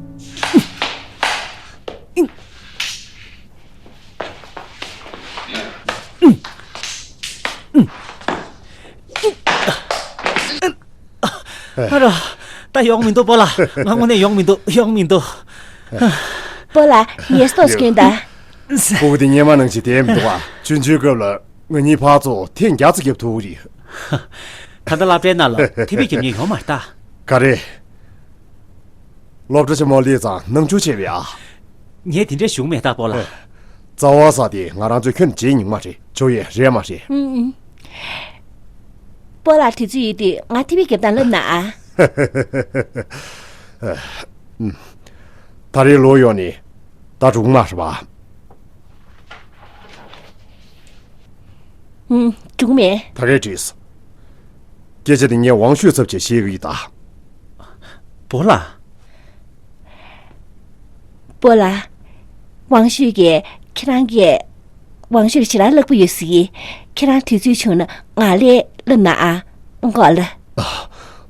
ཨ་རོ། ད་ཡོང་མི་འདུག་སྤོ་ལགས། ང་དངོས་གནས་ཡོང་མི་འདུག། ཡོང་མི་འདུག། སྤོ་ལགས་ངས་ཏོག་ཙམ་སྐྱོན་དང་། ཕྲུ་གུ་དེ་སྔོན་མ་ནང་བཞིན་བསྡད་མི་འདུག་ཨ། ཆུང་ཆུང་སྐབས་ལ་ང་གཉིས་ཕར་ཚུར་ཐེངས་བརྒྱ་ཙམ་བརྒྱབ་ཐུབ་ཀྱི་རེད། ད་ལྟ་སློབ་གྲྭའི་ནང་ལ་ཐེ་བའི་རྒྱབ་གཉེར་ཡོད་མ་རེད་ད། ག་རེ། སློབ་གྲྭ་ཆེན་མོ་སླེབས་ཙང་སྣང་ཆུང་བྱས་པས་ཨ། ངས་དེ་འདྲས་ཞུ་གི་མེད་ད་སྤོ་ལགས། རྩ་བ་ཟེར་དེ་ང་རང་ཚོའི་ཁྱོན་ནས་བརྗེད་མྱོང་མ་རེད། ཆོག་ཡས་རེད་མ་རེད། ཨུམ་ཨུམ། སྤོ་ལགས་དུས་ཚོད་ཡོད་དུས་ང་ཐེ་བའི་རྒྱབ་སྟངས་བསླབ་གནང་ཨ། ད་རེས་ལོག་ཡོང་ནས་ད་འགྲིག་མ་རེད་པ། ཨུམ། འགྲིག་མེད། ད་གས་འགྲིག་སོང་། སྐད་ཆ་དེ་ངས་ཝང་ཤུས་ཚབ་བྱས་བཤད་གི་ཡིན་ད། སྤོ་ལགས། སྤོ་ལགས། ཝང་ཤུས་ཀྱིས་ཁྱེད་རང་གིས། ཝང་ཤུས་ཞེ་དྲག་ལྷག་པོ་ཡོད་ཟེར་གི། ཁྱེད་རང་དུས་ཚོད་བྱུང་ན་ང་ལ་བསླབ་གནང་ཨ། མགོ་ལ།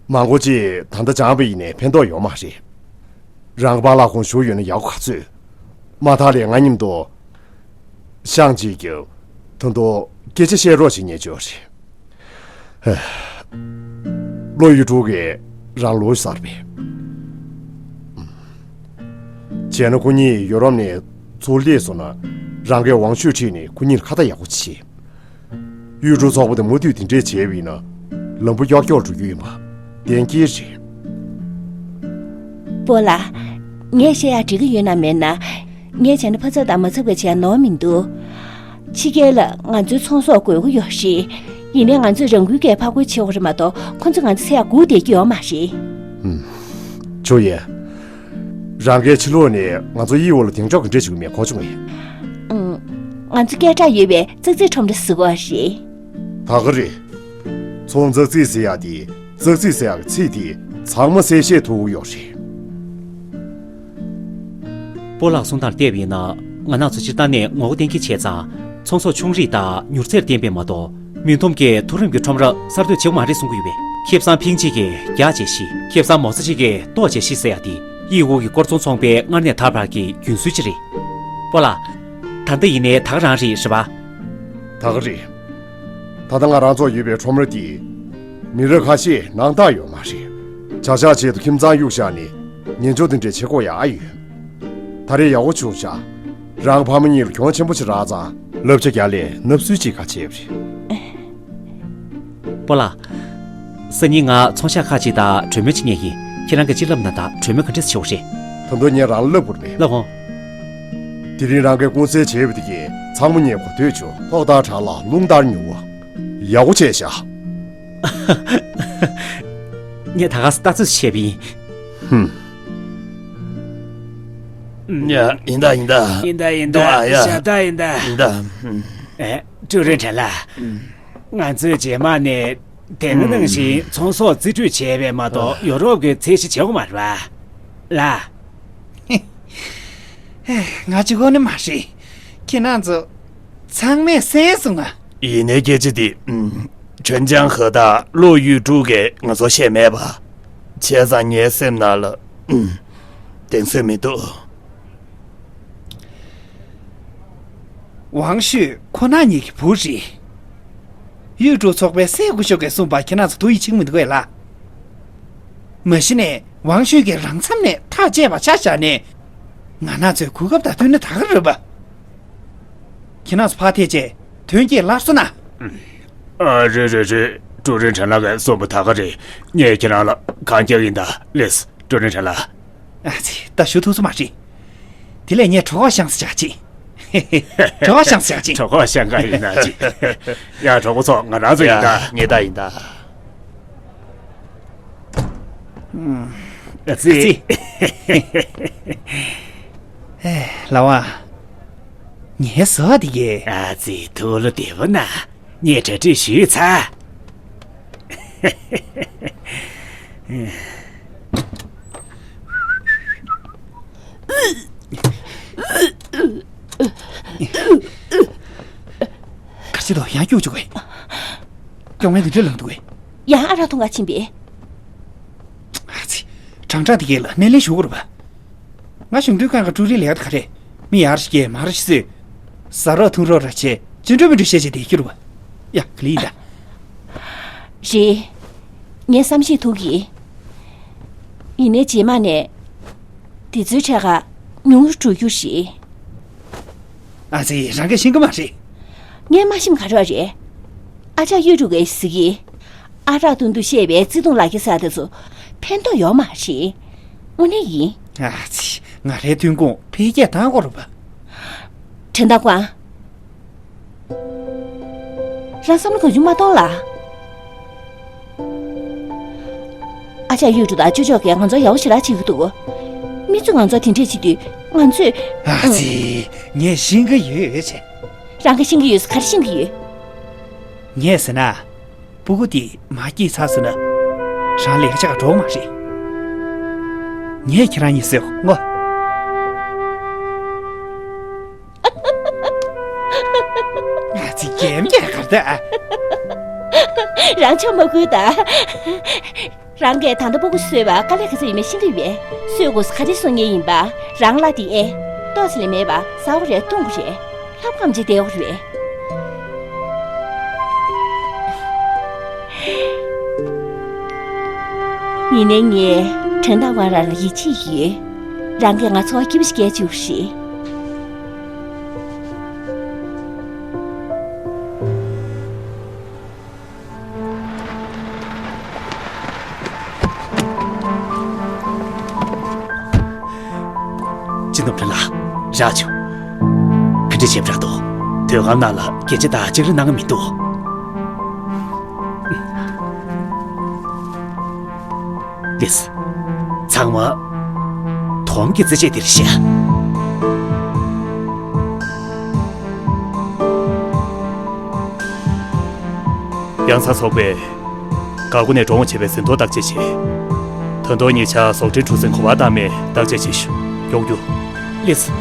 མང་པོ་ཅིག་ད་ལྟ་སྦྱངས་པ་ཡིན་ནའི་ཕན་ཐོགས་ཡོད་མ་རེད། རང་གི་པཱ་ལགས་ཁོང་བཞུགས་ཡོད་ན་ཡག་པོ་ག་ཚོད། མ་མཐའ་ལ་ང་མཉམ་དུ་ཤང་གཅིག་རྒྱབ། ད་དུང་སྐད་ཆ་བཤད་རོགས་བྱེད་ཉན་ཆོག་རེད། ཧེ། ལོ་ཡུ་ཕྲུག་གིས་རང་ལོ་ཟར་བས། བྱས་ན་ཁོ་གཉིས་ཡོ་རོབ་ནས་ཚུར་སླེབས་སོང་ན་རང་གིས་ཝང་ཤུས་ཁྲིད་ནས་ཁོ་གཉིས་ལ་ཁ་ཏ་ཡག་པོ་བྱེད། གཡུལ་འགྲོ་ཚོགས་པ་དེ་མུ་མཐུད་དེ་འདྲས་བྱས་པ་ཡིན་ན་ལམ་བུ་ཀྱོག་ཀྱོག་འགྲོ་རྒྱུ་ཡིན་པ་གཏན་འཁེལ་རེད། སྤོ་ལགས། ངས་བཤད་ཡག་འགྲིག་གི་ཡོད་ན་མེད་ན། ངས་བྱས་ན་ཕ་ཚབ་དང་མ་ཚབ་ཀྱིས་བྱས་ན་ནོར་མི་འདུག། ཕྱི་རྒྱལ་ལ་ང་ཚོའི་ཚོང་ཟོག་དགོས་ཀྱི་ཡོད་རེད། ཡིན་ནའི་ང་ཚོས་རང་འགུལ་གྱིས་ཕར་རྒོལ་བྱེད་དགོས་རེད་མ་གཏོགས་ཁོ་ཚོས་ང་ཚོ་འཚོལ་ཡག་སྒུག་བསྡད་ཀྱི་ཡོད་མ་རེད། ཨུམ། ཆོག་ཡས། རང་གིས་ཕྱི་ལོགས་ནས་ང་ཚོ་གཡུལ་འོག་ལ་གདེང་འཇོག་གི་འདྲ་བྱེད་ཀྱི་མེད་གོ་བྱུང་ངས། ཨུམ། ང་ཚོ་སྐད་གྲགས་ཡོད་པའི་ཙག་ཙིག་ཁྲོམ་ར་ཟེར་གྱི་ཡོད་རེད། ད་ག་རེད། ཚོང་ཙག་ཙིག་ཟེར་ཡག་དེ། ཙག་ཙིག་ཟེར་ཡག་གི་ཚིག་དེ་ཚང་མ་གསལ་བཤད་ཐུབ་ཀྱི་ཡོད་རེད། སྤོ་ལགས་གསུང་སྟངས་བལྟས་པ་ཡིན་ན་ང་རང་ཚོ་སྤྱིར་བཏང་ནས་ངོ་རྒོལ་གཏན་འཁེལ་བྱས་ཙང་ཚོང་ཟོག་ཆུང་རིགས་དང་མྱུར་ཚད་ལྡན་པས་མ་གཏོགས་མི་འདུམ་གྱི་མཐོ་རིམ་གྱི་ཁྲོམ་ར་གསར་གཏོད་བྱེད་དགོས་མ་རེད་གསུང་གི་ཡོད་པས། ཁེ་བཟང་ཕིང་གཅིག་གིས་རྒྱགས་བྱས་ཤིག། ཁེ་བཟང་མོ་ཚ་གཅིག་གིས་ལྟོགས་བྱས་ཤིག་ཟེར་ཡག་དེ་གཡུལ་འོག་གི་དཀོར་ཚོང་ཚོང་པའི་སྔར་ནས་ད་བར་གྱི་རྒྱུན་སྲོལ་ཅིག་རེད། སྤོ་ལགས། ད་ལྟ་ཡིན་ནའི་ད་ག་རང་རེད་རེད་པ། ད་ག་རེད། ད་ལྟ་ང་རང་ཚོ་ཡོད་པའི་ཁྲོམ་ར་འདི། མི་རབས་ཁ་ཤས་ནང་རྟགས་ཡོད་མ་རེད། བྱ་གཞག་ཆེད་དུ་ཁྱིམ་ཚང་གཡུག་བཞག་ནས་ཉེན་སྦྱོར་འདི་འདྲས་བྱེད་དགོས་ཡག་ཡོད། ད་རེས་ཡག་པོ་བྱུང་ཤག། རང་ཕ་མ་གཉིས་ལ་གྱོང་ཆེན་པོ་ཞིག་རག་ཙང་བསླབ་བྱ་རྒྱག་ལས་ནབ་སུའི་ཅིག་ག་བྱས་པ་རེད། སྤོ་ལགས། སང་ཉིན་ང་ཚོང་ཤག་ཁག་ཅིག་དང་གྲོས་མོལ་བྱེད་མཁན་ཡིན། ཁྱེད་རང་གིས་ཅིག་ལབ་ན་ད་གྲོས་མོལ་ག་འདྲས་བྱེད་དགོས་རེད། ད་དུང་ངས་རང་ལ་ལབ་དགོས་རེད་པས། ལབ་འོང་། དེ་རིང་རང་གིས་སྐུ་ཚེ་བྱས་པ་དེ་གིས་ཚང་མ་ངས་གོ་ཐོས་བྱུང་། ཐོག་ལྟར་དྲག་ལ་རླུང་ལྟར་མྱུར་བ། ཡག་པོ་བྱས་ཤག་ངས་ད་ག་སེ་ལྟ་ཚོད་བྱས་པ་ཡིན། ཧུམ། ཡ། ཡིན་ད་ཡིན་ད། ཡིན་ད་ཡིན་ད། འདུག་ཨ་ཡ། ཞབས་ཏག་ཡིན་ད། ཡིན་ད། ཧུམ། ཨེ། ཀྲུའུ་རེན་ཁྲེན་ལགས། ང་ཚོས་རྗེས་མ་ནས་དེ་སྔ་ནང་བཞིན་ཚོང་ཟོག་རྩིས་སྤྲོད་བྱས་པས་མ་གཏོགས་ཡོ་རོབ་ཀྱི་ཚད་གཞི་བྱེད་དགོས་མ་རེད་པ། ལགས། ང་གཅིག་པོ་ནི་མ་རེད། ཁྱེད་རང་ཚོ་ཚང་མས་གསན་སོང་ང་། ཡིན་ནའི་སྐད་ཆ་འདི། ཨུམ། ཁྲེན་ཅང་ཧེ་དང་ལོ་ཡུས་ཀྲུའུ་གིས་ང་ཚོར་བཤད་མེད་པ། བྱས་ཙང་ངའི་སེམས་ནང་ལ། ཨུམ། གདེང་ཚོད་མི་འདུག་ཝང་ཤུས་ཁོ་ན་ཉིད་ཀྱི་བུ་རེད། ཡུས་ཀྲུའུ་ཚོགས་པའི་སྲས་སྐུ་ཞབས་ཀྱིས་གསུངས་པ་ཁྱེད་རང་ཚོ་ཐུགས་ཡིད་ཆེས་མི་འདུག་གས་ལགས། མ་གཞི་ནས་ཝང་ཤུས་ཀྱིས་རང་མཚམས་ནས་ཐག་བཅད་པ་ཆ་བཞག་ནས། ང་རང་ཚོའི་གོ་སྐབས་དང་བསྟུན་ན་ད་ག་རེད་པ། ཁྱེད་རང་ཚོ་ཕར་ཐད་བྱས་དོན་རྐྱེན་སླར་གསོ་གནང་། ཨ། རེད་རེད་རེད། ཀྲུའུ་རེན་ཁྲེན་ལགས་ཀྱིས་གསུངས་པ་ད་ག་རེད། ངས་ཁྱེད་རང་ལ་གང་རྒྱག་ཡིན་ད། ལེགས། ཀྲུའུ་རེན་ཁྲེན་ལགས། ཨ་ཙི། ད་ཞུ་ཐུབ་ས་མ་རེད། དེ་ལས་ངས་གྲོད་ཁོག་བཤངས་ས་བཞག་ཅིག་གྲོད་ཁོག་བཤངས་ས་བཞག་ཅིག་གྲོད་ཁོག་བཤངས་ག་ཡིན་ན་ཅིག་ཡ། གྲོགས་པོ་ཚོ། ང་རང་ཚོ་ཡིན་ད། ཡ། ངས་ད་ཡིན་ད། ཨ་ཙི། ཨ་ཙི། ཨེ། ལགས་འོང་། ངའི་ཟོག་འདི་གས། ཨ་ཙི། ཐུགས་བློ་བདེ་པོ་གནང་། ངས་གྲ་སྒྲིག་ཞུས་ཚར། ག་རེ་བྱེད་དོ། ཡང་སྐྱུག་བཅུག་གས། སྐྱོ་ངལ་འདི་འདྲ་ལངས་འདུག་གས། ཡང་ཨ་རག་འཐུང་ག་ཕྱིན་པས། ཨ་ཙི། སྦྲང་ཁྲག་འདི་གས་ལ་སྣེ་ལེན་ཞུ་དགོས་རེད་པ། ང་གཞུང་དོན་ཁང་གི་ཀྲུའུ་རེན་ལས་ཀ་དེ་ག་རེད། མི་ཡར་ཞིག་སྐྱེལ། མར་ཞིག་བཟོས། ཟ་རོགས་འཐུང་རོགས་ར་བྱས། ཅི་འདྲ་མི་འདྲ་བཤད་བྱས་བསྡད་རྒྱུ་རེད་པ། ཡ། ག་ལེ་ཡིན་ད། རེད། ངས་བསམ་ཤེས་ཐུབ་ཀྱི། ཡིན་ནའི་རྗེས་མ་ནས་དེ་ཚོའི་གྲས་ཁ་ཉུང་རུ་འགྲོ་རྒྱུ་རེད། ཨ་ཙི། རང་གིས་ཤེས་ཀྱི་མ་རེད། ངས་མ་ཤེས་ན་ག་རེ་རེད། ཨ་ཅག་ཡུས་ཀྲུའུ་གིས་ཟེར་གི། ཨ་རག་འཐུང་དུས་བཤད་པའི་བརྩེ་དུང་ལག་ཁྱེར་ཟེར་དེ་ཚོ་ཕན་ཐོགས་ཡོད་མ་རེད། དངོས་གནས་ཡིན། ཨ་ཙི། ང་རའི་ཐོན་ཁུངས་འཕེལ་རྒྱས་གཏང་དགོས་རེད་པ། ཁྲེན་ཏང་ཀོང་། རང་བསམ་བློ་གང་བྱུང་མ་གཏོང་ལ། ཨ་ཅག་ཡུས་ཀྲུའུ་དང་ཅོ་ཅོ་གིས་ང་ཚོར་ཡག་པོ་ཞེ་དྲག་བྱེད་ཀྱི་འདུག་མི་ཚོས་ང་ཚོར་དེ་འདྲས་བྱེད་དུས་ང་ཚོས། ཨ་ཙི། ངས་ཤེས་ཀྱི་ཡོད་ཅེ། རང་གིས་ཤེས་ཀྱི་ཡོད་ཟེར། ག་རེ་ཤེས་ཀྱི་ཡོད། ངས་ཟེར་ན། སྤུ་གུ་དེ་མར་སྐྱེས་ཚར་སོང་ན། རང་ལས་ཀ་བྱེད་ག་འགྲོ་གི་མ་རེད། ངས་ཁྱེད་རང་གཉིས་གསོས་ངོ་། ང་ཚོས་རྒྱན་རྒྱག་གར་ད། རང་ཆོ་མ་ཁུལ་ད། རང་གིས་ད་ལྟ་སྤུ་གུ་གསོས་པ་དཀའ་ལས་ག་ཚོད་ཡིན་མིན་ཤེས་ཀྱི་ཡོད་པས། གསོས་དགོས་ས་ག་རེ་གསུང་མཁན་ཡིན་པ། རང་ལ་དེ་ཨེ། ཏོག་ཙམ་ལས་མེད་པ་ཟ་དགོས་རེད། འཐུང་དགོས་རེད། ལྷམ་ཁ་མ་བྱེད་བསྡད་དགོས་རེད། ཡིན་ནའི་ངས་ཁྲེན་ཏང་ཀོང་རང་ལ་ཡིད་ཆེས་ཡོད། རང་གིས་ང་ཚོར་སྐྱིད་པོ་ཞིག་སྐྱེལ་བཅུག་རེད། སྤྱི་ནོར་བུ་ལགས། རག་བྱུང་། ག་འདྲ་བྱས་པ་རག་འདུག་དོ་དམ་ནང་ལ་སྐད་ཆ་དང་ལྕགས་རི་གནང་གི་མི་འདུག་ལགས་སོ། ཚང་མ་དོམ་གྱི་རྩེད་ཆས་འདིར་བཞག་ཡང་སང་ཚོགས་པས་འགག་སྒོ་ནས་འགྲོ་འོང་བྱེད་པའི་ཟིན་ཐོ་བརྟག་དཔྱད་བྱས། ད་དུང་ཉེ་ཆར་ཟོག་འདྲེན་གྲུ་གཟིངས་གོ་བ་བཏང་མེད་བརྟག་དཔྱད་བྱེད་ཤོག་མགྱོགས་རྒྱུགས། ལགས་སོ།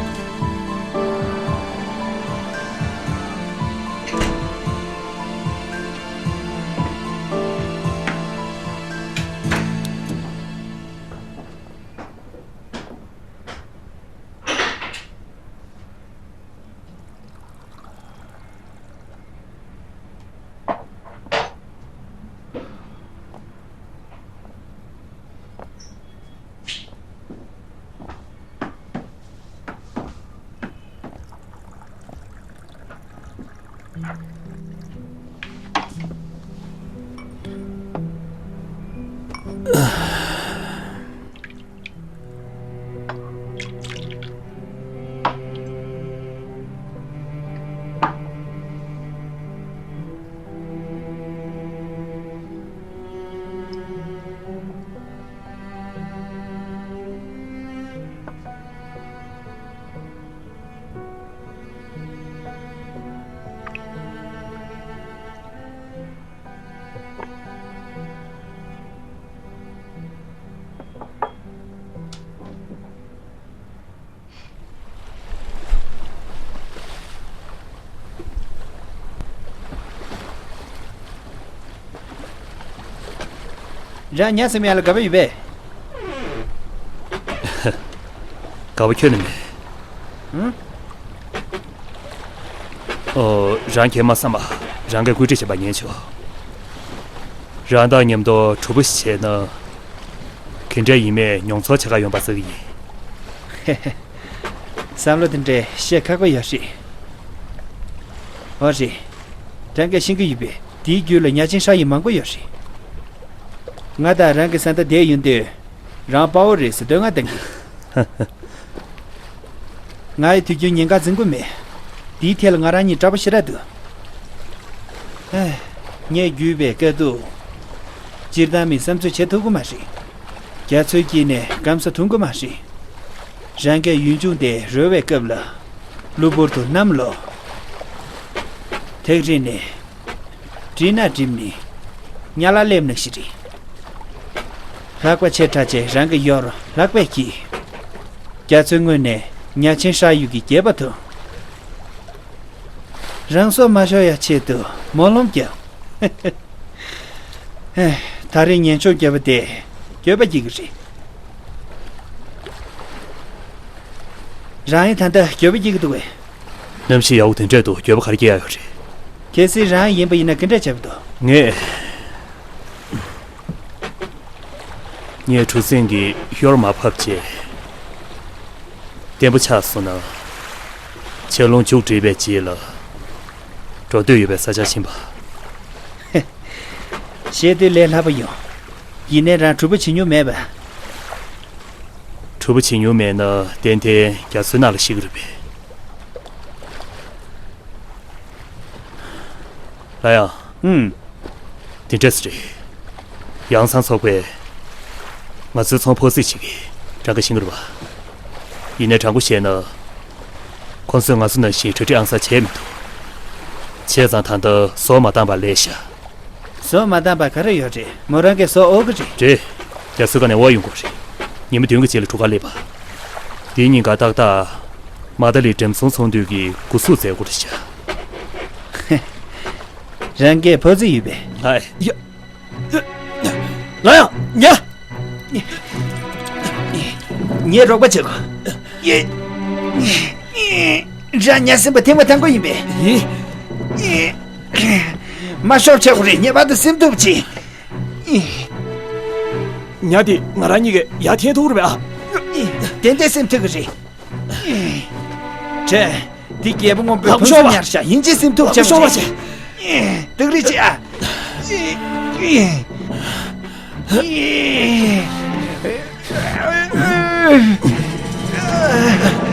རང་ཉ་སེམས་ཡ་ལ་དགའ་པོ་ཡོད་པས། དགའ་པོ་ཁྱོན་ནས་མེད། ཨོ། རང་གིས་མ་བསམ་པ་རང་གིས་བཀོད་སྒྲིག་བྱས་པ་ཉན་ཆོག་རང་དང་མཉམ་དུ་གྲོགས་པོ་ཞིག་བྱས་ན། ག་འདྲ་ཡིན་མིན་མྱོང་ཚོར་བྱེད་ག་ཡོང་པ་ཟེར་གི་ཡིན། བསམ་བློ་དེ་འདྲ་བཤད་ཁག་པོ་ཡོད་རེད། འོ་རེད། རང་གིས་ཤེས་ཀྱི་ཡོད་པས་དེའི་རྒྱུད་ལ་ཉ་ཆེན་ཧྲ་ཡི་མང་པོ་ཡོད་རེད། ང་དང་རང་གི་ས་མཐའ་བསྡད་ཡོང་དུས། རང་དཔའ་བོ་རེད་ཟེར་འདོད་ང་ལྡང་གི། ང་ཡི་དུས་རྒྱུན་ཉེན་ཁ་འཛིན་གི་མེད། དེའི་ཐད་ལ་ང་རང་གཉིས་འདྲ་པོ་ཞེ་དྲག་འདུག་ཨེ། ངས་བརྒྱུད་པའི་དཀའ་སྡུག་སྤྱིར་བཏང་མིས་བསམ་ཚོད་བྱེད་ཐུབ་གི་མ་རེད། རྒྱ་མཚོའི་དཀྱིལ་ནས་སྐམ་ས་འཐུང་གི་མ་རེད། རང་གིས་ཡུལ་ལྗོངས་དེ་རོལ་བའི་སྐབས་ལ། གློ་བུར་དུ་གནམ་ལོག་དེ་རིང་ནས། བྲིས་ན་འགྲིམ་ནི། ཉ་ལ་སླེབས་ནི་ཞིག་རེད། ལྷགས་པ་ཆེ་དྲགས་ཅིག་རང་གི་ཡོར་ལྷགས་པས་ཀྱིས། རྒྱ་མཚོའི་ངོས་ནས་ཉ་ཆེན་ཧྲ་ཡུག་གི་སྐྱེས་པ་དང་། རང་སྲོག་མ་ཤོར་ཡ་ཆེད་དུ་སྨོན་ལམ་རྒྱབ། ཧེ། ད་རེས་ཉེན་ཆོག་བརྒྱབ་པ་དེ་འགྱོད་པ་སྐྱེ་གི་རེད། རང་ཡིན་ད་ལྟ་འགྱོད་པ་སྐྱེ་གི་འདུག་གས། གནམ་གཤིས་ཡག་པོ་དེ་འདྲས་འདུག་འགྱོད་པ་ག་རེ་སྐྱེ་ཡ་ཡོད་རེད། གལ་སྲིད་རང་ཡིན་པ་ཡིན་ན་ག་འདྲས་བྱེད་པ་འདུག་ངས། ངས་གྲུ་གཟིངས་ཀྱི་ཡོར་མ་ཕབ་བྱས། བརྟན་པོ་ཆགས་སོང་ན། ཆར་རླུང་མཇུག་བསྒྲིལ་བའི་རྗེས་ལ། འགྲོ་འདོད་ཡོད་པའི་ས་ཆར་ཕྱིན་པ། བཤད་དུས་ལས་སླ་པོ་ཡོང་། ཡིན་ནའི་རང་གྲུ་པོ་བྱེད་མྱོང་མེད་པས། གྲུ་པོ་བྱེད་མྱོང་མེད་ན་ཏན་ཏན་རྒྱ་མཚོའི་ནང་ལ་ཤི་གི་རེད་པས། ལ་ཡང་། ཨུམ། དེ་འདྲས་རེད། ཡང་སང་ཚོགས་པས་ང་ཚོའི་ཚོང་ཕོག་རྩིས་བྱེད་ཀྱི་གྲངས་ཀ་ཤིང་རུ་བ། ཡིན་ནའི་དྲང་པོ་བཤད་ན། ཁོང་ཚོས་ང་ཚོ་ནང་བཞིན་གྲ་སྒྲིག་ཨང་གསར་བྱས་མི་འདུག་བྱས་ཙང་ད་ལྟ་ཟོག་མ་བཏང་བར་ལས་བཞག་བཟོ་མ་བཏང་པ་ག་རེ་ཡོད་རེད། མོ་རང་གིས་བཟོ་ཨོ་གི་རེད། རེད། རྒྱ་མཚོའི་ཁ་ནས་དབོར་ཡོང་དགོས་རེད། ཉི་མ་བདུན་གྱི་རྗེས་ལ་གྲུ་ཁར་སླེབས་པ། དེའི་ཉིན་ཀ་ཏག་ཏག་མ་ཏཱ་ལི་འགྲེམས་ཚོང་ཚོང་འདུས་ཀྱི་འགོ་ཚུགས་མཛད་སྒོ་རེད་བྱ། རང་གིས་ཕོ་ཚོད་ཡོད་པས། ལ་ཡ། ལ་ཡ། ཉ། ངས་རོགས་པ་བྱེད་དགོས། ཡེ། རང་ཉ་སེམས་པ་ཐེངས་མ་ཐང་པོ་ཡིན་པས། ཡེ། མ་ཤོབ་ཆག་གོ་རེད། ངེས་པར་དུ་སེམས་སྡུག་བྱེད། ཉ་དེ་ང་རང་གཉིས་ཀྱི་ཡར་འཐེན་ཐུབ་རེད་པས། ཨ། ཏན་ཏན་སེམས་ཐུབ་ཀྱི་རེད། དྲན། དེ་རྒྱལ་པོ་རྔོན་པོའི་ལག་པ་ཕུན་ཤོར་སུམ་བ། ཉར་ཤག་ཡིན་གཅིག་སེམས་ཐུབ་ལག་པ་ཤོར་བ་བྱེད། བྱེད། སྡུག་རུས་བྱེད་ཨ།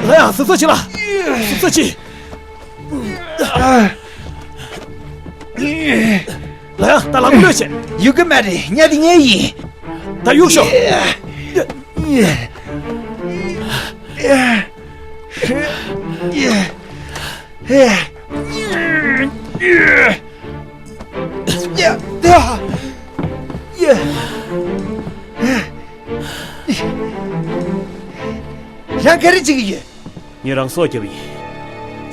ལ་ཡ། སུབ་སུབ་བྱེད་ལ། སུབ་སུབ་བྱེད། ལ་ཡ། ད་ལག་པ་གློད་བྱེད། ཡོད་གི་མ་རེད། ཉ་དེ་ངའི་ཡིན། ད་གཡུག་ཤོག་རང་ག་རེ་བྱེད་ཀྱི་ཡོད། ངས་རང་སྲོག་བསྐྱབས་ཡིན།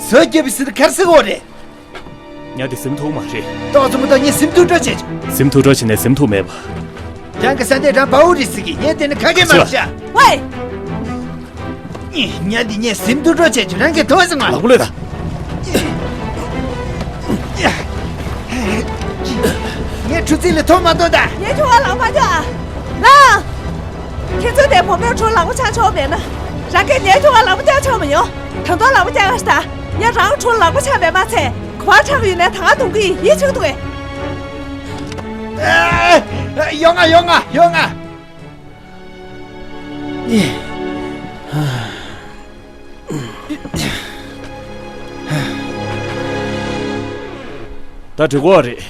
སྲོག་བསྐྱབས་ཟེར་ག་རེ་ཟེར་གོ་རེད། ཉ་དེ་སེམས་ཐུག་མ་རེད། ཏོག་ཙམ་མ་གཏོགས་ངས་སེམས་སྡུག་འགྲོ་བྱེད། སེམས་སྡུག་འགྲོ་བྱེད་ནས་སེམས་ཐུག་མེད་པ། རང་གི་ས་མཐའི་རང་དཔའ་བོ་རེད་ཟེར་གི། ངས་དེ་ནི་ཁ་སྐད་མ་བྱ། ཝེ། ཉ་འདི་ངས་སེམས་སྡུག་འགྲོ་བྱེད་རྒྱུ་རང་གིས་མཐོང་སོང་ང་། ལག་པ་གློད་དང་། ངས་གྲུ་གཟིངས་ལ་ཐོག་མ་གཏོང་དང་། ངའི་ཁྱོ་ག་ལག་མ་འཇོག་ཨ། ལགས། ཁྱེད་ཚོས་དེ་བུ་མོའི་ཁྲོད་ལག་པ་འཆང་ཆོག་མེད་ན། རང་གིས་ངའི་ཁྱོ་ག་ལག་པ་འཆང་ཆོག་མི་ཡོང་། ད་དུང་ལག་པ་འཆང་ཡག་ཞིག་དང་། ངས་རང་ཁྲོད་ལག་པ་འཆང་མེད་མ་ཚད་ག་པར་འཆང་གི་ཡོད་ནའི་ད་ག་གཏོང་གི་ཡིན། ཡིད་ཆེས་འདུག་གས། ཡོང་ང་ཡོང་ང་ཡོང་ང་། ད་འགྲིག་གོ་རེད།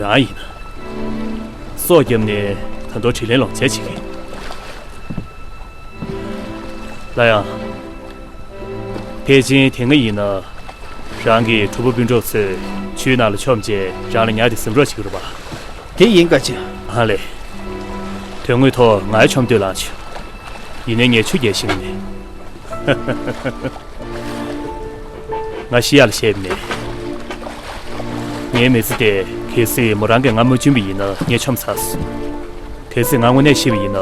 རང་ཡིན་ན། སྲོག་བརྒྱབ་ནས་ད་དུང་དྲིན་ལན་ལོག་འཇལ་བྱེད་ཀྱི། ལ་ཡང་། ཕལ་ཆེར་དེ་སྔ་ཡིན་ན། རང་གི་གྲོགས་པོ་སྤུན་གྲོགས་ཚོས་ཆུའི་ནང་ལ་མཆོངས་རྗེས་རང་ལ་ཉ་དེ་ཟིན་རོགས་བྱེད་ཀྱི་རེད་པ། དེ་ཡིན་དཀའ་ཆེ། ཨ་ལས། དོན་དངོས་ཐོག་ང་མཆོངས་འདོད་ལངས་བྱུང་། ཡིན་ནའི་ངས་ཆུ་རྒྱག་ཤེས་ཀྱི་མེད། ང་ཤི་ཡག་ལ་བཤད་པ་མེད། ངའི་མི་ཚེ་དེ་གལ་སྲིད་མོ་རང་གིས་ང་མ་བཅུན་པ་ཡིན་ན་ངས་མཆོངས་ཚར་སོང་། གལ་སྲིད་ང་དངོས་གནས་ཤི་བ་ཡིན་ན།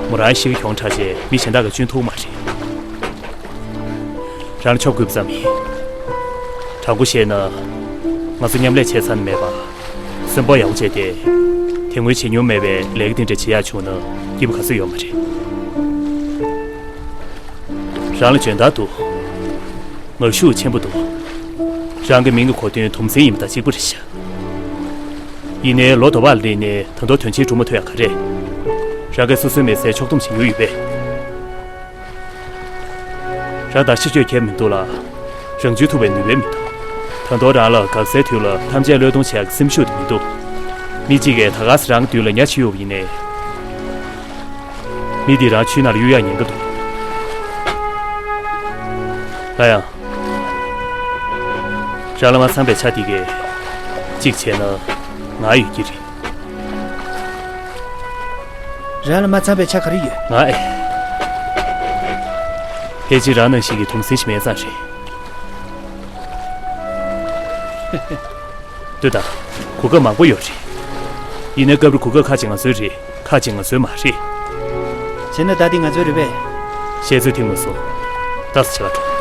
མོ་རང་ཤི་གི་གྱོང་དྲག་རྗེས་མི་གཞན་དག་གིས་བཅུན་ཐུབ་ཀྱི་མ་རེད། རང་ལ་ཆོབ་དགོས་པ་ཙམ་ཡིན། དྲང་པོ་བཤད་ན། ང་ཚོ་མཉམ་ལས་བྱས་ཚར་ནས་མེད་པ། སེམས་པ་ཡག་པོ་བྱས་ཏེ། དེ་སྔོན་བྱེད་མྱོང་མེད་པའི་ལས་ཀ་དེ་འདྲ་བྱེད་ཡག་བྱུང་ན་སྐྱིད་པོ་ག་ཚོད་ཡོད་མ་རེད། རང་ལ་འཇོན་ཐང་འདུག་ངར་ཤུགས་ཆེན་པོ་འདུག་རང་གི་མིང་གི་གོ་དོན་དུམ་ཚན་ཡིན་པ་དང་གཅིག་པ་རེད་ཤག་ཡིན་ནའི་ལོ་དོ་བར་སླེབས་ནས་ད་དུང་དོན་ཆེན་སྒྲུབ་མ་ཐུབ་ཡག་ག་རེ། རང་གིས་སོ་སོའི་མི་ཚེར་ཕྱོགས་བསྡོམས་བྱེད་མྱོང་ཡོད་པས། རང་ད་ཤི་གཅོད་མཁན་མི་འདུག་ལ། རང་བཅོས་ཐུབ་པའི་ནུས་པ་མི་འདུག་ད་དུང་རང་ལ་འགག་སའི་དུས་ལ་ཐམས་ཅད་བློས་གཏོང་བྱེད་ཡག་གི་སེམས་ཤུགས་དེ་མི་འདུག་མི་གཅིག་གིས་ད་ག་སེ་རང་གི་མདུན་ལ་ཉ་ཁྱེར་ཡོང་བ་ཡིན་ནའི། མི་འདིས་རང་ཆུའི་ནང་ལ་གཡུག་ཡག་ཉེན་ཁ་འདུག་ལ་ཡང་། རང་ལ་མ་ཚང་པའི་ཆ་དེ་གས་གཅིག་བྱས་ན་ང་ཡོད་ཀྱི་རེད། རང་ལ་མ་ཚང་པའི་ཆ་ག་རེ་ཡོད། ང་ཨེ། ཕལ་ཆེར་རང་ནང་བཞིན་གྱི་དུམ་སེམས་ཤིག་མེད་ཙང་རེད། ལྟོས་དང་། གོ་སྐབས་མང་པོ་ཡོད་རེད། ཡིན་ནའི་སྐབས་རེ་གོ་སྐབས་ཁག་ཅིག་ང་ཚོའི་རེད། ཁག་ཅིག་ང་ཚོའི་མ་རེད། བྱས་ན་ད་འདི་ང་ཚོའི་རེད་པས། བཤད་ཚོད་ཐིག་མ་སོང་། ལྟ་ས་ཆེ་ལ་འགྲོ།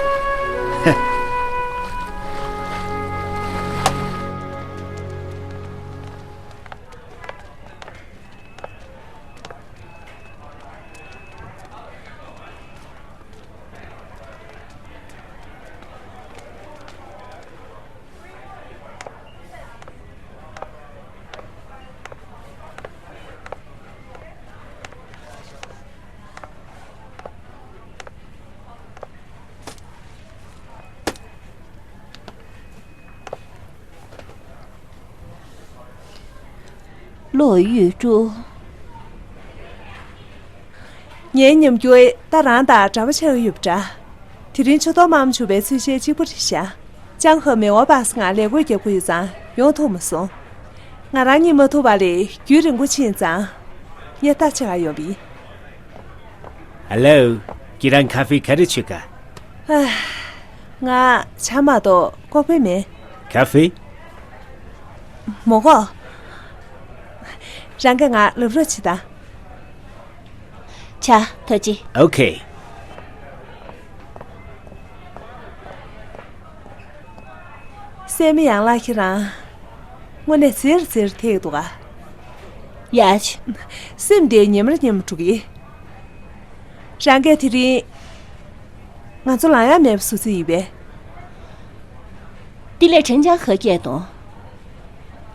བློ་ཡུས་ཀྲུ། ངའི་ཉམས་འགྱུར་ད་རང་དང་འདྲ་པོ་ཆགས་ཀྱི་ཡོད་པ་འདྲ། དེ་རིང་ཆུ་གཏོར་མ་མ་བྱུང་བའི་ཚུལ་བཤད་གཅིག་པུ་རེད་ཤག་ཅང་ཧེ་མེ་འོ་སྦག་སེ་ང་ལས་བགོས་རྒྱབ་ཀྱི་ཡོད་ཙང་ཡོང་ཐུབ་མ་སོང་། ང་རང་གཉིད་མ་ཐུབ་པ་ལས་རྒྱུན་རིང་པོ་ཕྱིན་ཙང་། ངས་ལྟ་ཆེ་ག་ཡོང་བི། ཧེ་ལོ། ཁྱེད་རང་ཁ་ཧྥེ་ག་རེ་མཆོད་ག་ཨ། ང་ཇ་མ་གཏོགས་ཀོ་ཧྥེ་མེད། ཁ་ཧྥེ། མོ་གོ། རང་གིས་ང་ལབ་རོགས་བྱེད་དང་། ཇ། ཐུགས་རྗེ་ཆེ། ཨོ་ཁེ། སྲས་མོ་ཡང་ལགས་ཁྱེད་རང་། དངོས་གནས་ཟེར་ཟེར་ཐེག་འདུག་ག་ཡ། སེམས་དེ་ཉེམ་ར་ཉེམ་འགྲོ་གི། རང་གིས་དེ་རིང་། ང་ཚོ་ལངས་ཡག་མེད་པ་བཟོ་རྩིས་ཡིན་པས། དེ་ལས་དྲན་ཅང་ཧེ་སྐད་གཏོང་།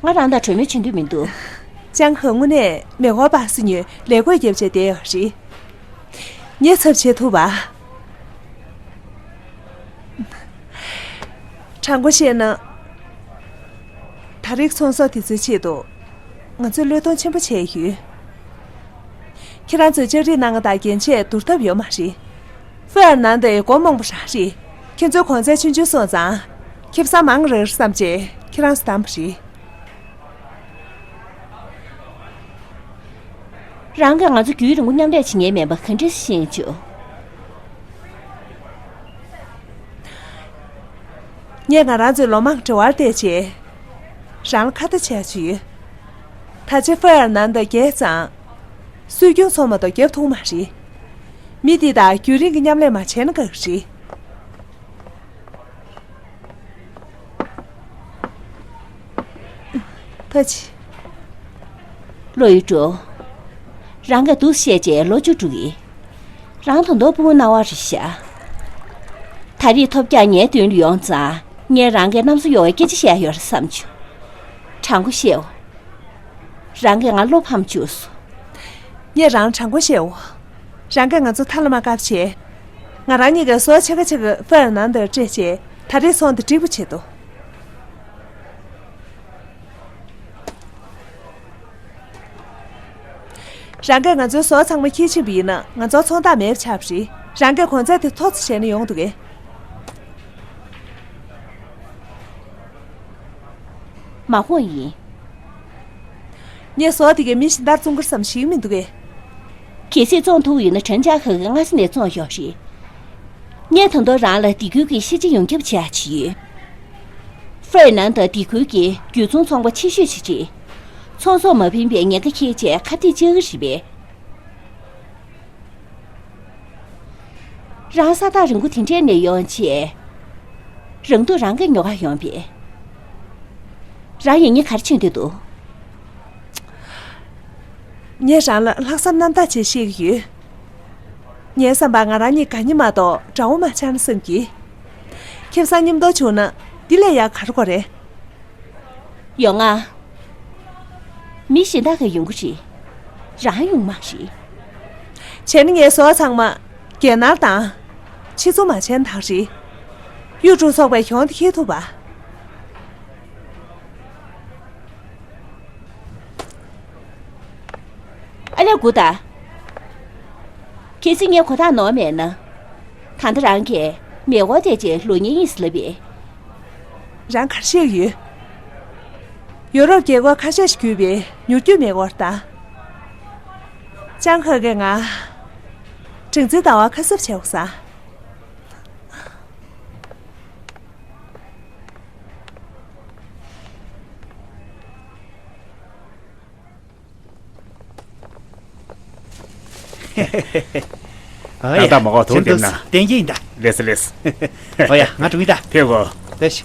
ང་རང་དང་གྲོས་མོལ་བྱེད་འདོད་མི་འདུག་ཅང་ཧེ་དངོས་གནས་མེ་འཁོར་སྦག་སེ་ཉོས་ལས་བགོས་རྒྱབ་བྱས་བསྡད་ཡོད་རེད། ངས་ཚབ་བྱེད་ཐུབ་པ། དྲང་པོ་བཤད་ན། ད་རེས་ཚོང་ཟོག་དེ་ཚོའི་ཆེད་དུ། ང་ཚོས་བློས་གཏོང་ཆེན་པོ་བྱས་ཡོད། ཁྱེད་རང་ཚོས་ལྕགས་རིགས་གནང་ང་དང་རྒྱན་ཆས་བསྡུར་ཐབས་ཡོད་མ་རེད། ཧྥེ་ཨར་ནན་ཏེ་སྒོར་མོ་མང་པོ་རག་རེད། ཁྱེད་ཚོའི་གོང་ཚད་ཆུང་ཆུང་སོང་ཙང་། ཁེ་བཟང་མང་རག་རེད་བསམ་བྱས་ཁྱེད་རང་ཚོ་བདམས་པ་རེད། རང་གིས་ང་ཚོ་རྒྱུན་རིང་པོ་མཉམ་ལས་བྱེད་མཁན་མིན་པ་ག་འདྲ་ཤེས་བྱུང་། ངས་ང་རང་ཚོའི་ལོ་མང་འབྲེལ་བར་བལྟས་རྗེས། རང་ལ་ཁ་ཏ་བྱས་བྱུང་ཡོད། ད་ཆ་ཧྥེ་ཨར་ནན་ཏེ་རྒས་ཙང་། སྲོལ་རྒྱུན་ཚོགས་མ་གཏོགས་རྒྱབ་ཐུབ་མ་རེད། མི་འདི་དང་རྒྱུན་རིང་གི་མཉམ་ལས་མ་བྱས་ན་དགའ་གི་རེད། ཕ་ཆི། བློ་ཡི་འགྲོ། རང་གིས་འདུག་བཤད་རྗེས་ལོ་བཅུ་དྲུག་ཡིན། རང་ད་དུང་སྤུ་གུ་རྣ་བ་རེད་ཤག་ད་རེས་ཐོབ་རྒྱག་ངའི་མདུན་ལ་ཡོང་ཙང་ངས་རང་གི་གནམ་ས་གཡོ་བའི་སྐད་ཆ་བཤད་ཡོད་རེད་བསམ་བྱུང་། དྲང་པོ་བཤད་འོ། རང་གིས་ང་བློ་ཕམ་བཅུག་སོང་། ངས་རང་དྲང་པོ་བཤད་འོ། རང་གིས་ང་ཚོ་ཐ་ལ་མ་བཀབ་བྱས། ང་རང་གཉིས་ཀྱི་སོ་ཆེ་ག་ཆེ་གི་ཧྥེ་ནང་དུ་སྤྲད་བྱས་ད་རེས་སོང་དུ་འགྲིག་པོ་བྱེད་དོ། རང་གིས་ང་ཚོའི་ཟོག་ཚང་མ་ཁྱེར་ཕྱིན་པ་ཡིན་ན་ང་ཚོར་ཚོང་རྟགས་མེད་པ་ཆགས་པ་རེད། རང་གིས་གོང་ཚད་དེ་མཐོ་ཙམ་བྱས་ན་ཡོང་འདུག་གས། མ་འོངས་ཡིན། ངས་ཟོག་དེ་གའི་མི་གཞན་དག་བཙོང་གི་རེད་བསམ་ཞིག་མི་འདུག་གས། གལ་སྲིད་བཙོང་ཐུབ་ཡོད་ན་ཁྲེན་ཅཱ་ཧེ་གིས་སྔ་ས་ནས་བཙོང་ཡོད་རེད། ངས་ད་དུང་རང་ལ་སྡེ་ཁུལ་གྱི་ཤེས་བྱ་ཡོངས་ཁྱབ་བྱེད་ཡག་བྱས་ཡོད། ཧྥེ་ནན་དང་སྡེ་ཁུལ་གྱི་རྒྱུད་ཚོང་ཚོང་པ་ཆེ་ཤོས་ཤིག་རེད། ཚོང་ཟོག་མ་ཕན་པའི་ཉེན་ཁ་འཁྱེར་བྱས་ཁ་གཏད་གཅོག་གི་རེད་པས། རང་ས་ཐག་རིང་པོ་དེ་འདྲས་ནས་ཡོང་བྱས། རང་སྡུག་རང་གིས་ཉོ་གར་ཡོང་པས། རང་ཡིན་ཉིན་ག་རེ་བྱེད་འདོད་འདུག་ངས་རང་ལ་ལྷག་བསམ་རྣམ་དག་ཅིག་བཤད་ཀྱི་ཡོད། ངའི་བསམ་པར་ང་རང་གཉིས་དགའ་ཉེ་མ་གཏོགས་དགྲ་བོ་མ་ཆགས་ན་བསམ་གྱི། ཁེ་བཟང་མཉམ་དུ་བྱུང་ན་འདི་ལས་ཡག་ག་རེ་དགོས་རེད། ཡོང་ང་། མི་གཞན་དག་གིས་ཡོང་གི་རེད། རང་ཡོང་མ་རེད། བྱས་ན་ངའི་ཟོག་ཚང་མ་རྒྱལ་ནང་བཏང་། ཕྱིར་ཚོང་མ་བྱས་ན་ཐང་རེད། གཡུ་འབྲུག་ཚོགས་པའི་གྱོང་དེ་འཁྱེར་ཐུབ་པ། ཨ་ལས་སྒུག་ད། གལ་སྲིད་ངས་གོ་རྟོགས་ནོར་མེད་ན། ད་ལྟ་རང་གིས་མེ་འཁོར་དེ་ཅིག་ལོ་ཉེས་ཡིན་ཟེར་ལབ་པས། རང་ག་རེ་བཤད་ཡོད། ཡོ་རོབ་རྒྱལ་ཁབ་ཁ་ཤས་ཤིག་བརྒྱུད་པའི་མྱུར་སྐྱོབ་མེ་འཁོར་དང་། ཅང་ཧེ་གིས་ང་། སྦྲང་རྩིའི་ཟླ་བ་ཁ་གསབ་བྱས་འོང་ས། ཨ་ཡ། ད་ལྟ་མ་གོ་ཐུག་བདེ་ན། བདེན་གྱི་ཡིན་ད། ལེས་ལེས། ཨོ་ཡ། ང་འགྲོ་གི་ཡིན་ད། ཕེབས་གོ། ལེས། ག་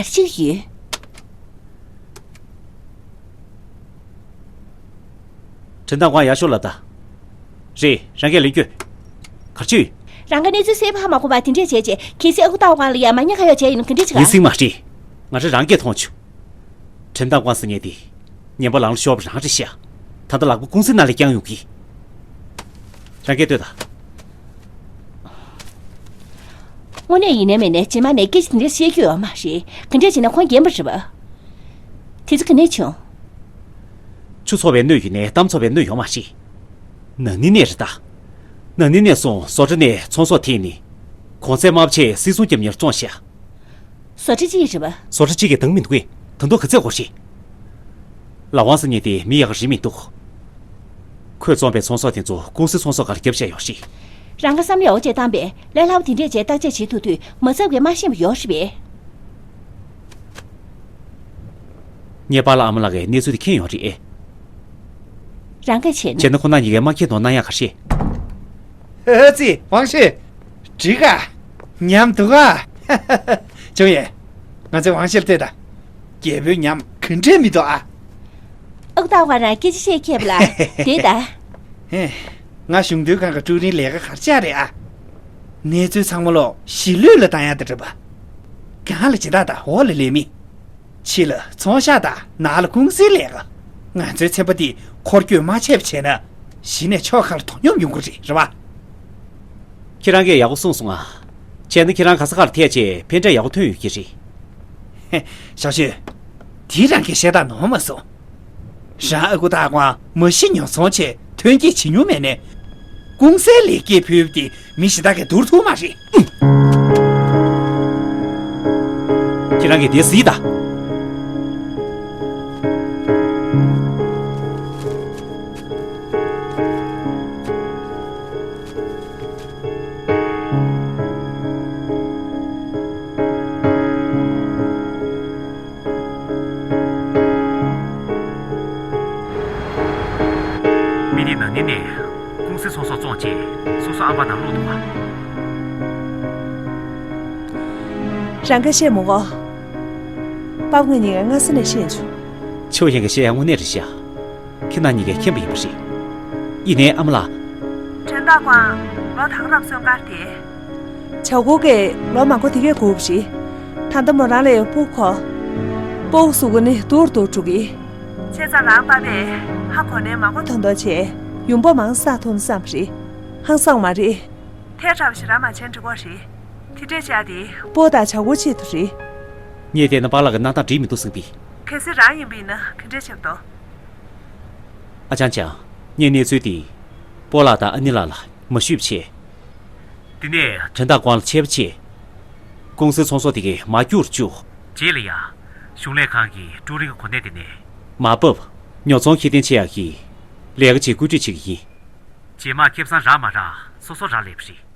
རེ་བྱེད་ཀྱི་ཡོད། ཁྲིན་ཏང་ཀོང་ཡར་ཤོག་ལབ་ད། རེད། རང་གིས་ལེན་རྒྱུ། ག་རེ་བྱེད་ཡོད། རང་གི་གནས་ཚུལ་གསལ་པོ་ཧ་མ་གོ་བར་དེ་འདྲས་བྱས་རྗེས་གལ་སྲིད་ཨ་ཁུ་ཏའོ་ཀོང་ལ་ཡང་མ་ཉེས་ཁ་གཡོག་བྱས་ཡིན་ན་ག་འདྲས་བྱེད་ག་ཡིན་སྲིད་མ་རེད། ང་རང་རང་སྐད་མཐོང་བྱུང་། ཁྲིན་ཏང་ཀོང་ཟེར་མཁན་དེ། ཉན་པ་ལང་ལ་ཤོར་བ་རང་རེད་ཤག་ད་ལྟ་ལག་པ་ཀུང་སི་ནང་ལ་བརྐྱངས་ཡོང་གི། རང་སྐད་ལྟོས་དང་། དངོས་གནས་ཡིན་ནའི་མིན་ནའི་རྗེས་མ་ནས་སྐད་ཆ་དེ་འདྲ་བཤད་རྒྱུ་ཡོད་མ་རེད། ག་འདྲས་བྱས་ན་ཁོང་རྒན་པ་རེད་པ། དེ་ཚོ་ག་ནས་བྱུང་། ཆུ་ཚོར་བའི་སྣོད་ཡོད་ནའི་གཏམ་ཚོར་བའི་སྣོད་ཡོད་མ་རེད། ན་ནིང་ནས་རེད་ད། ན་ནིང་ནས་བཟུང་བཟོ་གྲྭ་ནས་ཚོང་ཟོག་འཐེན་ནས། གོང་ཚད་དམའ་བ་བྱས་སིལ་སྲུང་རྒྱབ་གཉེར་བཙོང་ཤག་བཟོ་གྲྭ་གཅིག་རེད་པ། བཟོ་གྲྭ་གཅིག་གི་འདང་མི་འདུག་གས། ད་དུང་ག་ཚད་འགོར་ཤག་ལ་ཝང་ཟེར་མཁན་དེ་མི་ཡག་ག་རེད་མི་འདུག་ཁོས་བཙོང་པའི་ཚོང་ཟོག་དེ་ཚོ་ཀུང་སི་ཚོང་ཟོག་སྒང་ལ་བརྒྱབ་བཞག་ཡོད་རེད། རང་གིས་བསམ་བློ་ཡག་པོ་བྱས་བཏང་པས་ལས་སླ་པོ་དེ་འདྲས་བྱས་བརྟག་དཔྱད་བྱེད་ཐུབ་དུས་མ་ཚབ་ཀྱིས་མ་ཤེས་པ་ཡོད་རེད་པས། ངས་པཱ་ལགས་ཨ་མ་ལགས་ཀྱི་གནས་ཚུལ་དེ་མཁྱེན་ཡོད་རེད། རང་གིས་བྱས་ན། བྱས་ན་ཁོ་རང་གཉིས་ཀས་མ་མཁྱེན་མདོག་གནང་ཡག་ག་རེ་བྱེད། ཨ་ཙི། ཝང་ཧྲི། འགྲིག་ག་ཉམས་འདུག་ག་ཅུང་ཡན། ང་ཚོས་ཝང་ཧྲི་ལ་ལྟོས་དང་། རྒྱལ་པོའི་ཉམས་ག་འདྲས་མི་འདུག་ཨ། ཨ་ཁུ་ཏའོ་ཀོང་རང་སྐད་ཆ་བཤད་མཁས་པ་ལ་བསྡད་ད། ཧེ། ང་གཞུང་དོན་ཁང་གི་ཀྲུའུ་རིན་ལས་ཀ་ག་རེ་བྱས་རེད་ཨ། གནས་ཚུལ་ཚང་མ་ལོག་གཞིས་ལུས་ལ་བཏང་ཡག་དེ་རེད་པ། གང་ལ་སྦྱིན་བདག་དང་འོག་ལ་ལས་མི། ཕྱི་ལ་ཚོང་ཤག་དང་ནང་ལ་ཀུང་སིའི་ལས་ཀ། ང་ཚོའི་ཚན་པ་འདི་འཁོར་སྐྱོད་མ་བྱས་པ་བྱས་ན་གཞི་ནས་ཕྱོགས་ཁག་ལ་དོ་སྙོམས་ཡོང་གི་རེད། རེད་པ། ཁྱེད་རང་གིས་ཡག་པོ་གསུངས་སོང་ང་། བྱས་ན་ཁྱེད་རང་ག་ས་གར་ཐད་བྱས་ཕན་འབྲས་ཡག་པོ་ཐོན་ཡོད་ཀྱི་རེད། ཞའོ་ཞུས། དེ་རང་གིས་ཤེས་རྟགས་ནོར་མ་སོང་། རང་ཨ་ཁུ་ཏའོ་ཀོང་མ་གཞི་ཉོ་ཚོང་བྱས་ཐོན་སྐྱེད་བྱེད་མྱོང་མེད་ནས། ཀུང་སིའི་ལས་ཀ་ཕུལ་བ་དེ་མི་གཞན་དག་གིས་བསྡུར་ཐུབ་མ་རེད། ཁྱེད་རང་གིས་དེ་གཟིགས་དང་། རང་གིས་བཤད་མི་དགོས། པཱ་ལགས་ངས་སྔ་ས་ནས་ཤེས་བྱུང་། ཆོས་ཡང་གི་བཤད་ཡ་དངོས་གནས་རེད་ཤག་ཁྱེད་རྣམ་གཉིས་ཀས་མཁྱེན་པ་ཡིན་པ་རེད། ཡིན་ནའི་ཨ་མ་ལགས། ཁྲེན་ཏ་ཀོང་ལོ་དང་རབས་སོན་ཀར་དེ། ཇའོ་གོ་གིས་ལོ་མང་པོ་དེ་གས་སྒུག་པ་རེད། ད་ལྟ་མོ་རང་ལ་ཡང་སྤུ་གུ་གོ། སྤུ་གུ་གཟུགས་པོ་ནི་སྡུག་རུ་སྡུག་འགྲོ་གི། བྱས་ཙང་རང་པ་ཕས་ཧ་གོ་ནས་མང་པོ་ཐོན་ཐོག་བྱས། ཡོང་འབབ་མང་བསགས་ཐུབ་བསམ་པ་རེད། ཧང་སང་མ་རེད། ཐལ་དྲགས་པ་ཞིག་རང་མ་བྱས་འགྲིག་གོ་རེད། དེ་འདྲས་བྱས་ཏེ། སྤོ་དང་བྱ་སྒོ་ཆེད་དུ་རེད། ངས་བལྟས་ན་པཱ་ལགས་ཀྱི་གནས་སྟངས་འགྲིག་མི་འདུག་བསམ་གི། གལ་སྲིད་རང་ཡིན་པ་ཡིན་ན་ག་འདྲས་བྱེད་དོ། ཨ་ཅང་ཅང་། ངས་གནས་ཚུལ་འདི། སྤོ་ལགས་དང་ཨ་ནེ་ལགས་ལ་མ་ཞུས་པ་བྱས། དེ་ནས་ཁྲེན་ཏ་ཀོང་ལ་ཆད་པ་བྱས། ཀུང་སིའི་ཚོང་ཟོག་དེ་གས་མར་བསྐྱུར་བཅུག་རྗེས་ལ་ཡང་། གཞུང་ལས་ཁང་གི་ཀྲུའུ་རིན་གྱི་གོ་གནས་དེ་ནས། མར་ཕབ། ཉོ་ཚོང་ཁྱད་ལྡན་ཆེ་ཡག་གི་ལས་ཀ་བྱེད་བཀོད་སྒྲིག་བྱེད་ཀྱི་ཡིན། རྗེས་མ་ཁེ་བཟང་རག་མ་རག་སོ་སོ་རག་ལས་པ་རེད།